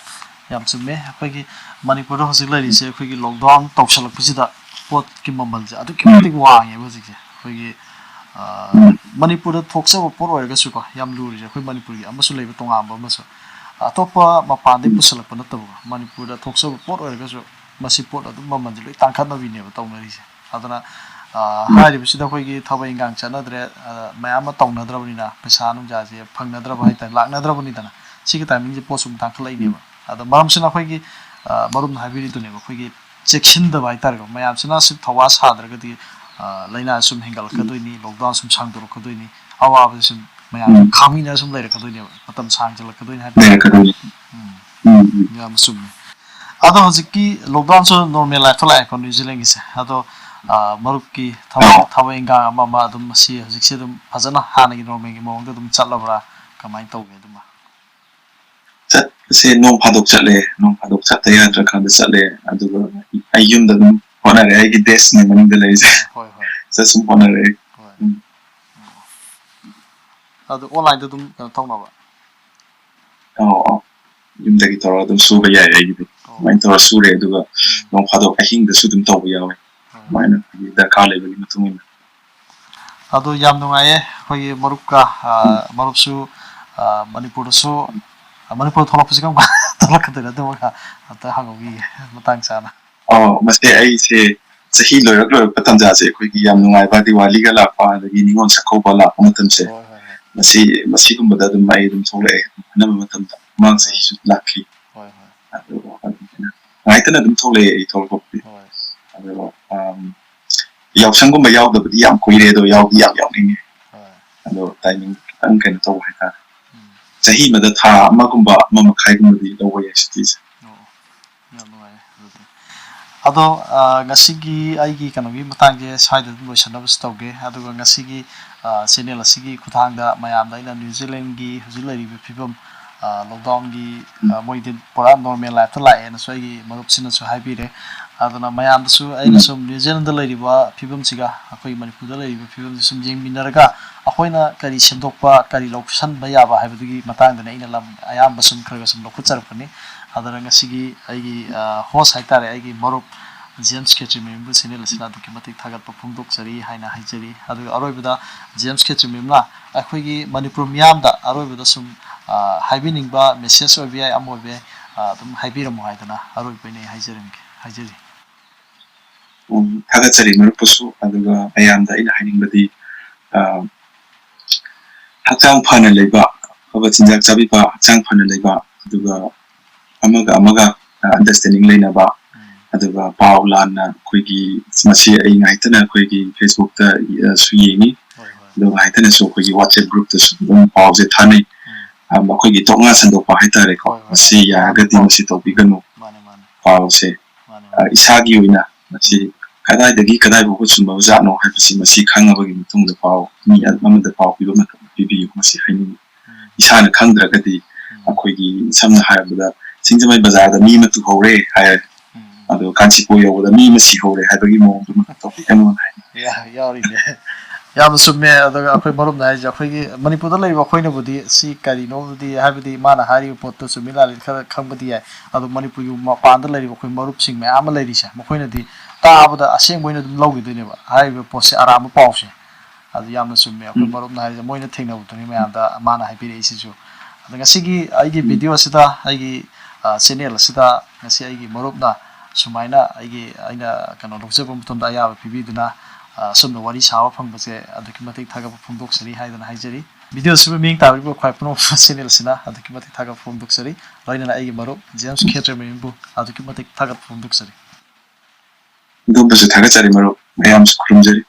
ꯌꯥꯝ ꯆꯨꯝꯃꯦ꯫ ꯑꯩꯈꯣꯏꯒꯤ ꯃꯅꯤꯄꯨꯔꯗ ꯍꯧꯖꯤꯛ ꯂꯩꯔꯤꯁꯦ ꯑꯩꯈꯣꯏꯒꯤ lockdown ꯇꯧꯁꯜꯂꯛꯄꯁꯤꯗ ꯄꯣꯠꯀꯤ ꯃꯃꯜꯁꯦ ꯑꯗꯨꯛꯀꯤ ꯎꯝ꯫ ꯃꯇꯤꯛ ꯋꯥꯡꯉꯦꯕ ꯍꯧꯖꯤꯛꯁꯦ꯫ ꯑꯩꯈꯣꯏꯒꯤ ꯃꯅꯤꯄꯨꯔꯗ ꯊꯣꯛꯆꯕ ꯄꯣꯠ ꯑꯣꯏꯔꯒꯁꯨꯀꯣ, ꯌꯥꯝ ꯂꯨꯔꯤꯁꯦ ꯑꯩꯈꯣꯏ ꯃꯅꯤꯄꯨꯔꯒꯤ ꯑꯃꯁꯨ ꯂꯩꯕ ꯇꯣꯉꯥꯟꯕ ꯑꯃꯁꯨ, ꯑꯇꯣꯞꯄ ꯃꯄꯥꯟꯗꯒꯤ ꯄꯨꯁꯜꯂꯛꯄ ꯅꯠꯇꯕꯀꯣ, ꯃꯅꯤꯄꯨꯔꯗ ꯊꯣꯛꯆꯕ ꯄꯣꯠ ꯑꯣꯏꯔꯒꯁꯨ ꯃꯁꯤ ꯄꯣꯠ ꯑꯗꯨꯝ ꯃꯃꯜꯁꯦ ꯂꯣꯏ ꯇꯥꯡꯈꯠꯅꯕꯤꯅꯦꯕ ꯇꯧꯅꯔꯤꯁꯦ꯫ ꯑꯗꯨꯅ ꯍꯥꯏꯔꯤꯕꯁꯤꯗ ꯑꯩꯈꯣꯏꯒꯤ ꯊꯕꯛ ꯏꯟꯈꯥꯡ ꯆꯠꯅꯗ꯭ꯔꯦ, ꯃꯌꯥꯝ ꯑꯃ ꯇꯧꯅꯗ꯭ꯔꯕꯅꯤꯅ ꯄꯩꯁꯥ ꯅꯨꯡꯁꯥꯁꯦ ꯐꯪꯅꯗ꯭ꯔꯕ ꯍꯥꯏꯇꯥꯔꯦ, ꯂꯥꯛꯅꯗ꯭ꯔꯕꯅꯤꯗꯅ꯫ ꯁꯤꯒꯤ ꯇꯥꯏꯃꯤꯡꯁꯦ ꯄꯣꯠ ꯁꯨꯝ ꯇꯥꯡꯈꯠꯂꯛꯏꯅꯦꯕ꯫ ꯑꯗꯣ ꯃꯔꯝꯁꯤꯅ ꯑꯩꯈꯣꯏꯒꯤ ꯃꯔꯨꯞꯅ ꯍꯥꯏꯕꯤꯔꯤꯗꯨꯅꯦꯕ, ꯑꯩꯈꯣꯏꯒꯤ ꯆꯦꯛꯁꯤꯟꯗꯕ ꯍꯥꯏꯇꯥꯔꯦꯀꯣ, ꯃꯌꯥꯝꯁꯤꯅ ꯁꯤ ꯊꯧꯋꯥ ꯁꯥꯗ꯭ꯔꯒꯗꯤ ꯂꯥꯏꯅꯥ ꯁꯨꯝ ꯍꯦꯟꯒꯠꯂꯛꯀꯗꯣꯏꯅꯤ, ꯂꯣꯛꯗꯥꯎꯟ ꯁꯨꯝ ꯁꯥꯡꯗꯣꯔꯛꯀꯗꯣꯏꯅꯤ, ꯑꯋꯥꯕꯁꯦ ꯁꯨꯝ ꯃꯌꯥꯝ ꯎꯝ꯫ ꯈꯥꯡꯃꯤꯟꯅꯔ ꯁꯨꯝ ꯂꯩꯔꯛꯀꯗꯣꯏꯅꯦꯕ, ꯃꯇꯝ ꯁꯥꯡꯖꯜꯂꯛꯀꯗꯣꯏꯅꯤ ꯍꯥꯏꯇꯥꯔꯦ꯫ ꯂꯩꯔꯛꯀꯗꯣꯏꯅꯤ꯫ ꯎꯝ꯫ ꯎꯝ, ꯎꯝ꯫ ꯌꯥꯝ ꯆꯨꯝꯃꯦ꯫ ꯑꯗꯣ ꯍꯧꯖꯤꯛꯀꯤ ꯂꯣꯛꯗꯥꯎꯟꯁꯨ ꯅꯣꯔꯃꯦꯜ ꯂꯥꯏꯐꯇ ꯂꯥꯛꯑꯦꯀꯣ ꯅ꯭ꯌꯨ ꯖꯤꯂꯦꯟꯒꯤꯁꯦ꯫ ꯑꯗꯣ ꯃꯔꯨꯞꯀꯤ ꯊꯕꯛ ꯑꯥ꯫ ꯊꯕꯛ ꯏꯟꯈꯥꯡ ꯑꯃ ꯑꯃ ꯑꯗꯨꯝ ꯃꯁꯤ ꯍꯧꯖꯤꯛꯁꯦ ꯑꯗꯨꯝ ꯐꯖꯅ ꯍꯥꯟꯅꯒꯤ ꯅꯣꯔꯃꯦꯜꯒꯤ ꯃꯑꯣꯡꯗ ꯑꯗꯨꯝ ꯆꯠꯂꯕ꯭ꯔꯥ, ꯀꯃꯥꯏꯅ ꯇꯧꯒꯦ ꯑꯗꯨꯃ? ꯆꯠꯄꯁꯦ ꯅꯣꯡ ꯐꯥꯗꯣꯛ ꯆꯠꯂꯦ, ꯅꯣꯡ ꯐꯥꯗꯣꯛ ꯆꯠꯇ ꯌꯥꯗ꯭ꯔꯀꯥꯟꯗ ꯆꯠꯂꯦ꯫ ꯑꯗꯨꯒ ꯑꯩ ꯌꯨꯝꯗ ꯑꯗꯨꯝ ꯍꯣꯠꯅꯔꯦ, ꯑꯩꯒꯤ ꯗꯦꯁ꯭ꯛꯅꯦ ꯃꯅꯤꯡꯗ ꯂꯩꯔꯤꯁꯦ꯫ ꯍꯣꯏ, ꯍꯣꯏ꯫ ꯁꯤꯗ ꯁꯨꯝ ꯍꯣꯠꯅꯔꯦ꯫ ꯍꯣꯏ꯫ ꯎꯝ꯫ ꯑꯗꯨ ꯑꯣꯟꯂꯥꯏꯟꯗ ꯑꯗꯨꯝ ꯀꯩꯅꯣ ꯇꯧꯅꯕ? ꯑꯧ, ꯑꯧ꯫ ꯌꯨꯝꯗꯒꯤ ꯇꯧꯔꯒ ꯑꯗꯨꯝ ꯁꯨꯕ ꯌꯥꯏ ꯑꯩꯒꯤꯗꯤ꯫ ꯑꯣ꯫ ꯑꯗꯨꯃꯥꯏꯅ ꯇꯧꯔ ꯁꯨꯔꯦ, ꯑꯗꯨꯒ ꯎꯝ꯫ ꯅꯣꯡ ꯐꯥꯗꯣꯛ ꯑꯍꯤꯡꯗꯁꯨ ꯑꯗꯨꯝ ꯇꯧꯕ ꯌꯥꯎꯋꯦ꯫ ꯍꯣꯏ꯫ ꯑꯗꯨꯃꯥꯏꯅ ꯑꯩꯈꯣꯏꯒꯤ ꯗꯔꯀꯥꯔ ꯂꯩꯕꯒꯤ ꯃꯇꯨꯡ ꯏꯟꯅ꯫ ꯑꯗꯣ ꯌꯥꯝ ꯅꯨꯡꯉꯥꯏꯌꯦ ꯑꯩꯈꯣꯏꯒꯤ ꯃꯔꯨꯞꯀ, ꯑ, ꯎꯝ꯫ ꯃꯔꯨꯞꯁꯨ, ꯑ, ꯃꯅꯤꯄꯨꯔꯗꯁꯨ, ꯑ, ꯃꯅꯤꯄꯨꯔ ꯊꯣꯛꯂꯛꯄꯁꯤ ꯀꯔꯝ ꯀꯥꯟꯗ ꯊꯣꯛꯂꯛꯀꯗꯣꯏꯅꯣ? ꯑꯗꯨꯃꯒ ꯑꯝꯇ ꯍꯪꯍꯧꯈꯤꯒꯦ ꯃꯇꯥꯡ ꯆꯥꯅ꯫ ꯑꯣ, ꯃꯁꯦ ꯑꯩꯁꯦ ꯆꯍꯤ ꯂꯣꯏꯔꯛ ꯂꯣꯏꯔꯛꯄ ꯇꯥꯟꯖꯥꯁꯦ, ꯑꯩꯈꯣꯏꯒꯤ ꯌꯥꯝ ꯅꯨꯡꯉꯥꯏꯕ ꯗꯤꯋꯥꯂꯤꯒ ꯂꯥꯛꯄ, ꯑꯗꯒꯤ ꯅꯤꯉꯣꯜ ꯆꯥꯛꯀꯧꯕ ꯂꯥꯛꯄ ꯃꯇꯝꯁꯦ, ꯍꯣꯏ, ꯍꯣꯏ, ꯍꯣꯏ꯫ ꯃꯁꯤ, ꯃꯁꯤꯒꯨꯝꯕꯗ ꯑꯗꯨꯝ ꯑꯩ ꯑꯗꯨꯝ ꯊꯣꯛꯂꯛꯑꯦ, ꯑꯅꯝꯕ ꯃꯇꯝꯗ꯫ ꯃꯃꯥꯡ ꯍꯣꯏ꯫ ꯆꯍꯤꯁꯨ ꯂꯥꯛꯈꯤ꯫ ꯍꯣꯏ, ꯍꯣꯏ꯫ ꯑꯗꯣ ꯑꯗꯨꯃꯥꯏꯅ ꯉꯥꯏꯇꯅ ꯑꯗꯨꯝ ꯊꯣꯛꯂꯛꯑꯦ ꯑꯩ ꯊꯣꯛꯂꯛꯄꯕꯨꯗꯤ꯫ ꯍꯣꯏ꯫ ꯑꯗꯣ, ꯑꯝ, ꯌꯥꯎꯁꯪꯒꯨꯝꯕ ꯌꯥꯎꯗꯕꯗꯤ ꯌꯥꯝ ꯀꯨꯏꯔꯦ, ꯑꯗꯣ ꯌꯥꯎꯗꯤ ꯌꯥꯝ ꯌꯥꯎꯅꯤꯡꯉꯦ꯫ ꯍꯣꯏ꯫ ꯑꯗꯣ ꯇꯥꯏꯃꯤꯡ ꯈꯤꯇꯪ ꯀꯩꯅꯣ ꯇꯧꯕ ꯍꯥꯏꯇꯥꯔꯦ꯫ ꯎꯝ꯫ ꯆꯍꯤ ꯑꯃꯗ ꯊꯥ ꯑꯃꯒꯨꯝꯕ, ꯑꯃ ꯃꯈꯥꯏꯒꯨꯝꯕꯗꯤ ꯂꯧꯕ ꯌꯥꯏ ꯁꯨꯇꯤꯁꯦ꯫ ꯑꯣ, ꯌꯥꯝ ꯅꯨꯡꯉꯥꯏꯔꯦ ꯑꯗꯨꯗꯤ꯫ ꯑꯗꯣ, ꯑ, ꯉꯁꯤꯒꯤ ꯑꯩꯒꯤ ꯀꯩꯅꯣꯒꯤ ꯃꯇꯥꯡꯁꯦ ꯁ꯭ꯋꯥꯏꯗ ꯑꯗꯨꯝ ꯂꯣꯏꯁꯟꯅꯕꯁꯨ ꯇꯧꯒꯦ꯫ ꯑꯗꯨꯒ ꯉꯁꯤꯒꯤ, ꯑ, ꯆꯦꯅꯦꯜ ꯑꯁꯤꯒꯤ ꯈꯨꯠꯊꯥꯡꯗ ꯃꯌꯥꯝꯗ ꯑꯩꯅ ꯅ꯭ꯌꯨ ꯖꯤꯂꯦꯟꯒꯤ ꯍꯧꯖꯤꯛ ꯂꯩꯔꯤꯕ ꯐꯤꯕꯝ, ꯑ, ꯂꯣꯛꯗꯥꯎꯟꯒꯤ, ꯑ, ꯎꯝ꯫ ꯃꯣꯏꯗꯤ ꯄꯨꯔꯥ ꯅꯣꯔꯃꯦꯜ ꯂꯥꯏꯐꯇ ꯂꯥꯛꯑꯦꯅꯁꯨ ꯑꯩꯒꯤ ꯃꯔꯨꯞꯁꯤꯅꯁꯨ ꯍꯥꯏꯕꯤꯔꯦ꯫ ꯑꯗꯨꯅ ꯃꯌꯥꯝꯗꯁꯨ ꯑꯩꯅ ꯎꯝ꯫ ꯁꯨꯝ ꯅ꯭ꯌꯨ ꯖꯤꯂꯦꯟꯗ ꯂꯩꯔꯤꯕ ꯐꯤꯕꯝꯁꯤꯒ ꯑꯩꯈꯣꯏ ꯃꯅꯤꯄꯨꯔꯗ ꯂꯩꯔꯤꯕ ꯐꯤꯕꯝꯁꯤ ꯁꯨꯝ ꯌꯦꯡꯃꯤꯟꯅꯔꯒ ꯑꯩꯈꯣꯏꯅ ꯀꯔꯤ ꯁꯦꯝꯗꯣꯛꯄ, ꯀꯔꯤ ꯂꯧꯁꯤꯟꯕ ꯌꯥꯕ ꯍꯥꯏꯕꯗꯨꯒꯤ ꯃꯇꯥꯡꯗꯅꯤ ꯑꯩꯅ ꯂꯝ ꯑꯌꯥꯝꯕ ꯁꯨꯝ ꯈꯔ ꯈꯔ ꯁꯨꯝ ꯂꯧꯈꯠꯆꯔꯛꯄꯅꯤ꯫ ꯑꯗꯨꯅ ꯉꯁꯤꯒꯤ ꯑꯩꯒꯤ, ꯑ, host ꯍꯥꯏꯇꯥꯔꯦ, ꯑꯩꯒꯤ ꯃꯔꯨꯞ ꯖꯦꯝꯁ ꯈꯦꯇ꯭ꯔꯤꯃꯌꯨꯝꯕꯨ ꯆꯦꯅꯦꯜ ꯑꯁꯤꯗ ꯑꯗꯨꯛꯀꯤ ꯃꯇꯤꯛ ꯊꯥꯒꯠꯄ ꯐꯣꯡꯗꯣꯛꯆꯔꯤ ꯍꯥꯏꯅ ꯍꯥꯏꯖꯔꯤ꯫ ꯑꯗꯨꯒ ꯑꯔꯣꯏꯕꯗ ꯖꯦꯝꯁ ꯈꯦꯇ꯭ꯔꯤꯃꯌꯨꯝꯅ ꯑꯩꯈꯣꯏꯒꯤ ꯃꯅꯤꯄꯨꯔ ꯃꯤꯌꯥꯝꯗ ꯑꯔꯣꯏꯕꯗ ꯁꯨꯝ, ꯑ, ꯍꯥꯏꯕꯤꯅꯤꯡꯕ ꯃꯦꯁꯦꯖ ꯑꯣꯏꯕ ꯌꯥꯏ, ꯑꯃ ꯑꯣꯏꯕ ꯌꯥꯏ, ꯑ, ꯑꯗꯨꯝ ꯍꯥꯏꯕꯤꯔꯝꯃꯣ ꯍꯥꯏꯗꯅ ꯑꯔꯣꯏꯕ ꯑꯣꯏꯅ ꯑꯩ ꯍꯥꯏꯖꯔꯝꯒꯦ, ꯍꯥꯏꯖꯔꯤ꯫ ꯎꯝ, ꯊꯥꯒꯠꯆꯔꯤ ꯃꯔꯨꯞꯄꯨꯁꯨ꯫ ꯑꯗꯨꯒ ꯃꯌꯥꯝꯗ ꯑꯩꯅ ꯍꯥꯏꯅꯤꯡꯕꯗꯤ, ꯑ, ꯍꯛꯆꯥꯡ ꯐꯅ ꯂꯩꯕ, ꯑꯐꯕ ꯆꯤꯟꯖꯥꯛ ꯆꯥꯕꯤꯕ, ꯍꯛꯆꯥꯡ ꯐꯅ ꯂꯩꯕ, ꯑꯗꯨꯒ ꯑꯃꯒ ꯑꯃꯒ, ꯑ, ꯑꯟꯗꯔꯁ꯭ꯇꯦꯟꯗꯤꯡ ꯂꯩꯅꯕ, ꯑꯗꯨꯒ ꯄꯥꯎ ꯂꯥꯟꯅ ꯑꯩꯈꯣꯏꯒꯤ, ꯃꯁꯤ ꯑꯩ ꯉꯥꯏꯇꯅ ꯑꯩꯈꯣꯏꯒꯤ ꯐꯦꯁꯕꯨꯛꯇ, ꯑ, ꯁꯨ ꯌꯦꯡꯉꯤ, ꯍꯣꯏ, ꯍꯣꯏ꯫ ꯑꯗꯨꯒ ꯉꯥꯏꯇꯅꯁꯨ ꯑꯩꯈꯣꯏꯒꯤ ꯋꯥꯆꯦꯞ ꯒ꯭ꯔꯨꯞꯇꯁꯨ ꯑꯗꯨꯝ ꯄꯥꯎꯁꯦ ꯊꯥꯅꯩ꯫ ꯎꯝ꯫ ꯑ, ꯃꯈꯣꯏꯒꯤ ꯇꯣꯛꯅ ꯁꯟꯗꯣꯛꯄ ꯍꯥꯏꯇꯥꯔꯦꯀꯣ, ꯍꯣꯏ, ꯍꯣꯏ꯫ ꯃꯁꯤ ꯌꯥꯔꯒꯗꯤ ꯃꯁꯤ ꯇꯧꯕꯤꯒꯅꯨ꯫ ꯃꯥꯅꯦ, ꯃꯥꯅꯦ꯫ ꯄꯥꯎꯁꯦ, ꯃꯥꯅꯦ, ꯑ, ꯃꯥꯅꯦ꯫ ꯏꯁꯥꯒꯤ ꯑꯣꯏꯅ ꯃꯁꯤ ꯀꯗꯥꯏꯗꯒꯤ ꯀꯗꯥꯏ ꯐꯥꯎꯕ ꯆꯨꯝꯕ ꯖꯥꯠꯅꯣ ꯍꯥꯏꯕꯁꯤ ꯃꯁꯤ ꯈꯪꯉꯕꯒꯤ ꯃꯇꯨꯡꯗ ꯄꯥꯎ ꯃꯤ ꯑꯃꯗ ꯄꯥꯎ ꯄꯤꯕ ꯃꯇꯝꯗ ꯄꯤꯕꯤꯌꯨ, ꯃꯁꯤ ꯍꯥꯏꯅꯤꯡꯉꯤ꯫ ꯎꯝ꯫ ꯏꯁꯥꯅ ꯈꯪꯗ꯭ꯔꯒꯗꯤ ꯎꯝ꯫ ꯑꯩꯈꯣꯏꯒꯤ ꯁꯝꯅ ꯍꯥꯏꯔꯕꯗ ꯁꯤꯡꯖꯃꯩ ꯕꯖꯥꯔꯗ ꯃꯤ ꯑꯃ ꯇꯨꯍꯧꯔꯦ ꯍꯥꯏꯔꯦ, ꯎꯝ꯫ ꯑꯗꯣ ꯀꯥꯟꯆꯤꯄꯨꯔ ꯌꯧꯕꯗ ꯃꯤ ꯑꯃ ꯁꯤꯍꯧꯔꯦ ꯍꯥꯏꯕꯒꯤ ꯃꯑꯣꯡꯗꯨꯃ ꯇꯧꯕꯤꯒꯅꯣꯅ ꯍꯥꯏꯅꯤꯡꯉꯤ꯫ ꯌꯥ-, ꯌꯥꯎꯔꯤꯅꯦ꯫ ꯌꯥꯝꯅ ꯆꯨꯝꯃꯦ꯫ ꯑꯗꯨꯒ ꯑꯩꯈꯣꯏ ꯃꯔꯨꯞꯅ ꯍꯥꯏꯁꯦ, ꯑꯩꯈꯣꯏꯒꯤ ꯃꯅꯤꯄꯨꯔꯗ ꯂꯩꯔꯤꯕ ꯑꯩꯈꯣꯏꯅꯕꯨꯗꯤ ꯁꯤ ꯀꯔꯤꯅꯣꯕꯨꯗꯤ, ꯍꯥꯏꯕꯗꯤ ꯃꯥꯅ ꯍꯥꯏꯔꯤꯕ ꯄꯣꯠꯇꯣ ꯆꯨꯝꯃꯤ ꯂꯥꯜꯂꯤ ꯈꯔ ꯈꯪꯕꯗꯤ ꯌꯥꯏ, ꯑꯗꯣ ꯃꯅꯤꯄꯨꯔꯒꯤ ꯃꯄꯥꯟꯗ ꯂꯩꯔꯤꯕ ꯑꯩꯈꯣꯏ ꯃꯔꯨꯞꯁꯤꯡ ꯃꯌꯥꯝ ꯑꯃ ꯂꯩꯔꯤꯁꯦ, ꯃꯈꯣꯏꯅꯗꯤ ꯇꯥꯕꯗ ꯑꯁꯦꯡꯕ ꯑꯣꯏꯅ ꯑꯗꯨꯝ ꯂꯧꯈꯤꯗꯣꯏꯅꯦꯕ ꯍꯥꯏꯔꯤꯕ ꯄꯣꯠꯁꯦ, ꯑꯔꯥꯟꯕ ꯄꯥꯎꯁꯦ꯫ ꯑꯗꯨ ꯌꯥꯝꯅ ꯆꯨꯝꯃꯦ꯫ ꯑꯩꯈꯣꯏ ꯎꯝ꯫ ꯃꯔꯨꯞꯅ ꯍꯥꯏꯔꯤꯁꯦ, ꯃꯣꯏꯅ ꯊꯦꯡꯅꯕꯗꯨꯅꯤ ꯃꯌꯥꯝꯗ ꯃꯥꯅ ꯍꯥꯏꯕꯤꯔꯛꯏꯁꯤꯁꯨ꯫ ꯑꯗꯣ ꯉꯁꯤꯒꯤ ꯑꯩꯒꯤ ꯎꯝ꯫ ꯚꯤꯗꯤꯑꯣ ꯑꯁꯤꯗ, ꯑꯩꯒꯤ, ꯑ, ꯆꯦꯅꯦꯜ ꯑꯁꯤꯗ ꯉꯁꯤ ꯑꯩꯒꯤ ꯃꯔꯨꯞꯅ ꯁꯨꯃꯥꯏꯅ ꯑꯩꯒꯤ, ꯑꯩꯅ ꯀꯩꯅꯣ ꯂꯧꯖꯕ ꯃꯇꯝꯗ ꯑꯌꯥꯕ ꯄꯤꯕꯤꯗꯨꯅ, ꯑ, ꯑꯁꯨꯝꯅ ꯋꯥꯔꯤ ꯁꯥꯕ ꯐꯪꯕꯁꯦ ꯑꯗꯨꯛꯀꯤ ꯃꯇꯤꯛ ꯊꯥꯒꯠꯄ ꯐꯣꯡꯗꯣꯛꯆꯔꯤ ꯍꯥꯏꯗꯅ ꯍꯥꯏꯖꯔꯤ꯫ ꯚꯤꯗꯤꯑꯣ ꯑꯁꯤꯕꯨ ꯃꯤꯠꯌꯦꯡ ꯇꯥꯕꯤꯔꯤꯕ ꯈ꯭ꯋꯥꯏ ꯄꯨꯝꯅꯃꯛ ꯆꯦꯅꯦꯜ ꯑꯁꯤꯅ ꯑꯗꯨꯛꯀꯤ ꯃꯇꯤꯛ ꯊꯥꯒꯠꯄ ꯐꯣꯡꯗꯣꯛꯆꯔꯤ꯫ ꯂꯣꯏꯅꯅ ꯑꯩꯒꯤ ꯃꯔꯨꯞ ꯖꯦꯝꯁ ꯈꯦꯇ꯭ꯔꯤꯃꯌꯨꯝꯕꯨ ꯑꯗꯨꯛꯀꯤ ꯃꯇꯤꯛ ꯊꯥꯒꯠꯄ ꯐꯣꯡꯗꯣꯛꯆꯔꯤ꯫ ꯑꯗꯣꯝꯕꯨꯁꯨ ꯊꯥꯒꯠꯆꯔꯤ ꯃꯔꯨꯞ, ꯃꯌꯥꯝꯁꯨ ꯈꯨꯔꯨꯝꯖꯔꯤ꯫